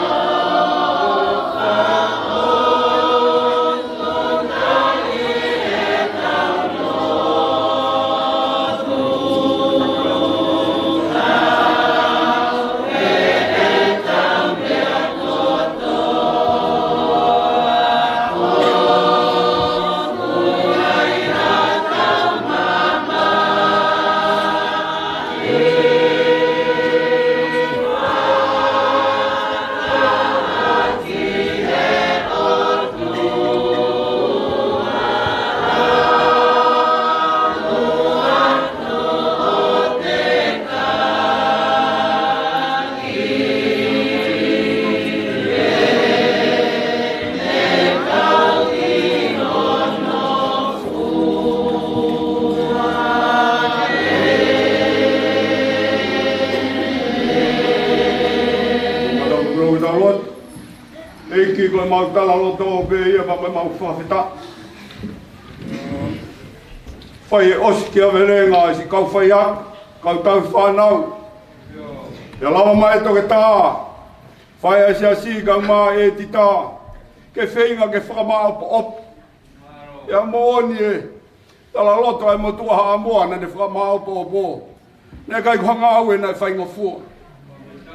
ʻEiki, ko ʻemau tala loto pē ia, pea mo ʻemau fakafetaʻi. Fai e ʻosikiavelenga ʻa siʻi kau faiako, kau tauhi fānau. ʻIo lava mai e toketā, fai ʻa e siasi kae ʻumaʻā e ʻētitā, ke feinga ke fakamāʻopoʻopo. ʻIo moʻoni e talaloto ʻa e motuʻa Haʻamoa naʻa ne fakamāʻopoʻopo. Naʻe ʻikai ko ha ngāue naʻe faingofua.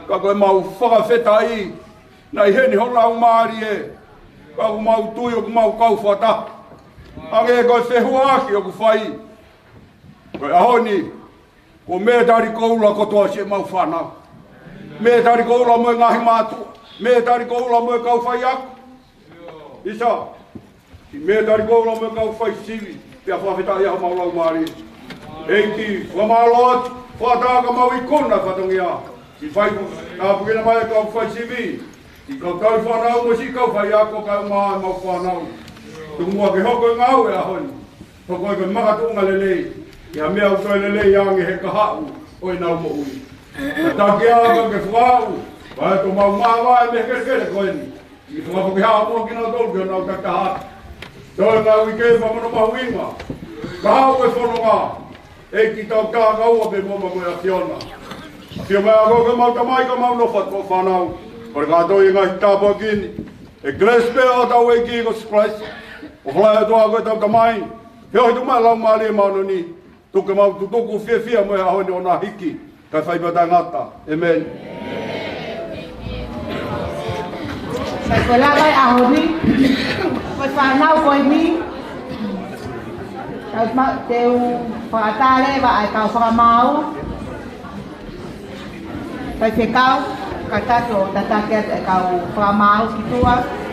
Ka ko ʻemau fakafetaʻi, naʻe ʻi heni ho Laumālie. Ka ʻoku mau tui ʻoku mau kau fakataha. Hangē ko e fehuʻaki ʻoku fai. Ko e ʻaho ni, ko e mētali koula kotoa siʻemau fānau. Mētali koula mo e ngaahi mātuʻa. Mētali koula mo e kau faiako. ʻIsa, siʻi mētali koula mo e kau fai sivi, pea fakafetaʻi ʻa homau laumālie. ʻEiki, fakamālō atu, fakataha ka mau ikuna fatongia. Siʻi fai, tāpuekina mai e kau fai sivi, siʻi kau tauhi fānau mo siʻi kau faiako kae ʻumaʻā ʻemau fānau. Tuku muʻa ke hoko e ngāue ʻo e ʻaho ni. Hoko ia ko e makatuʻunga lelei, ʻi ha meʻa ʻoku toe lelei ange he kahaʻu ʻo ʻenau moʻui. Ka taki ā ka ke fakaʻau, kae toki mau māvae mei he kelekele ko eni. Siʻi fakafoki Haʻamoa kinautolu ki honau takitaha. Toe ngāue ke fakamono mahuʻinga. Kahaʻu e fononga. ʻEiki, tau tā kaua pē mo e ʻAfiona. ʻAfio mai ā koe ko ʻemau Tamai ka mau nofo atu ko e fānau. Kole kātoa e ngaahi tāpuaki ni ʻe he kelesi pē ʻa hotau ʻEiki ko Sīsū Kalaisi. ʻOfa lahi ʻa e ʻOtua ko ʻetau Tamai. Feohi atu mo e Laumālie Māʻoniʻoni. Tuku ke mau tutuku fiefia mo e ʻaho ni ʻo na hiki. Kae fai pē ʻo taʻengata. ʻĒmeni. Sai, ko e lava e ʻaho ni. Ko e fānau ko eni. Tau ma-, te u fakatale ʻa e kau fakamaau. Faifekau, kātaki ʻo tataki atu e kau fakamaau ki tuʻa.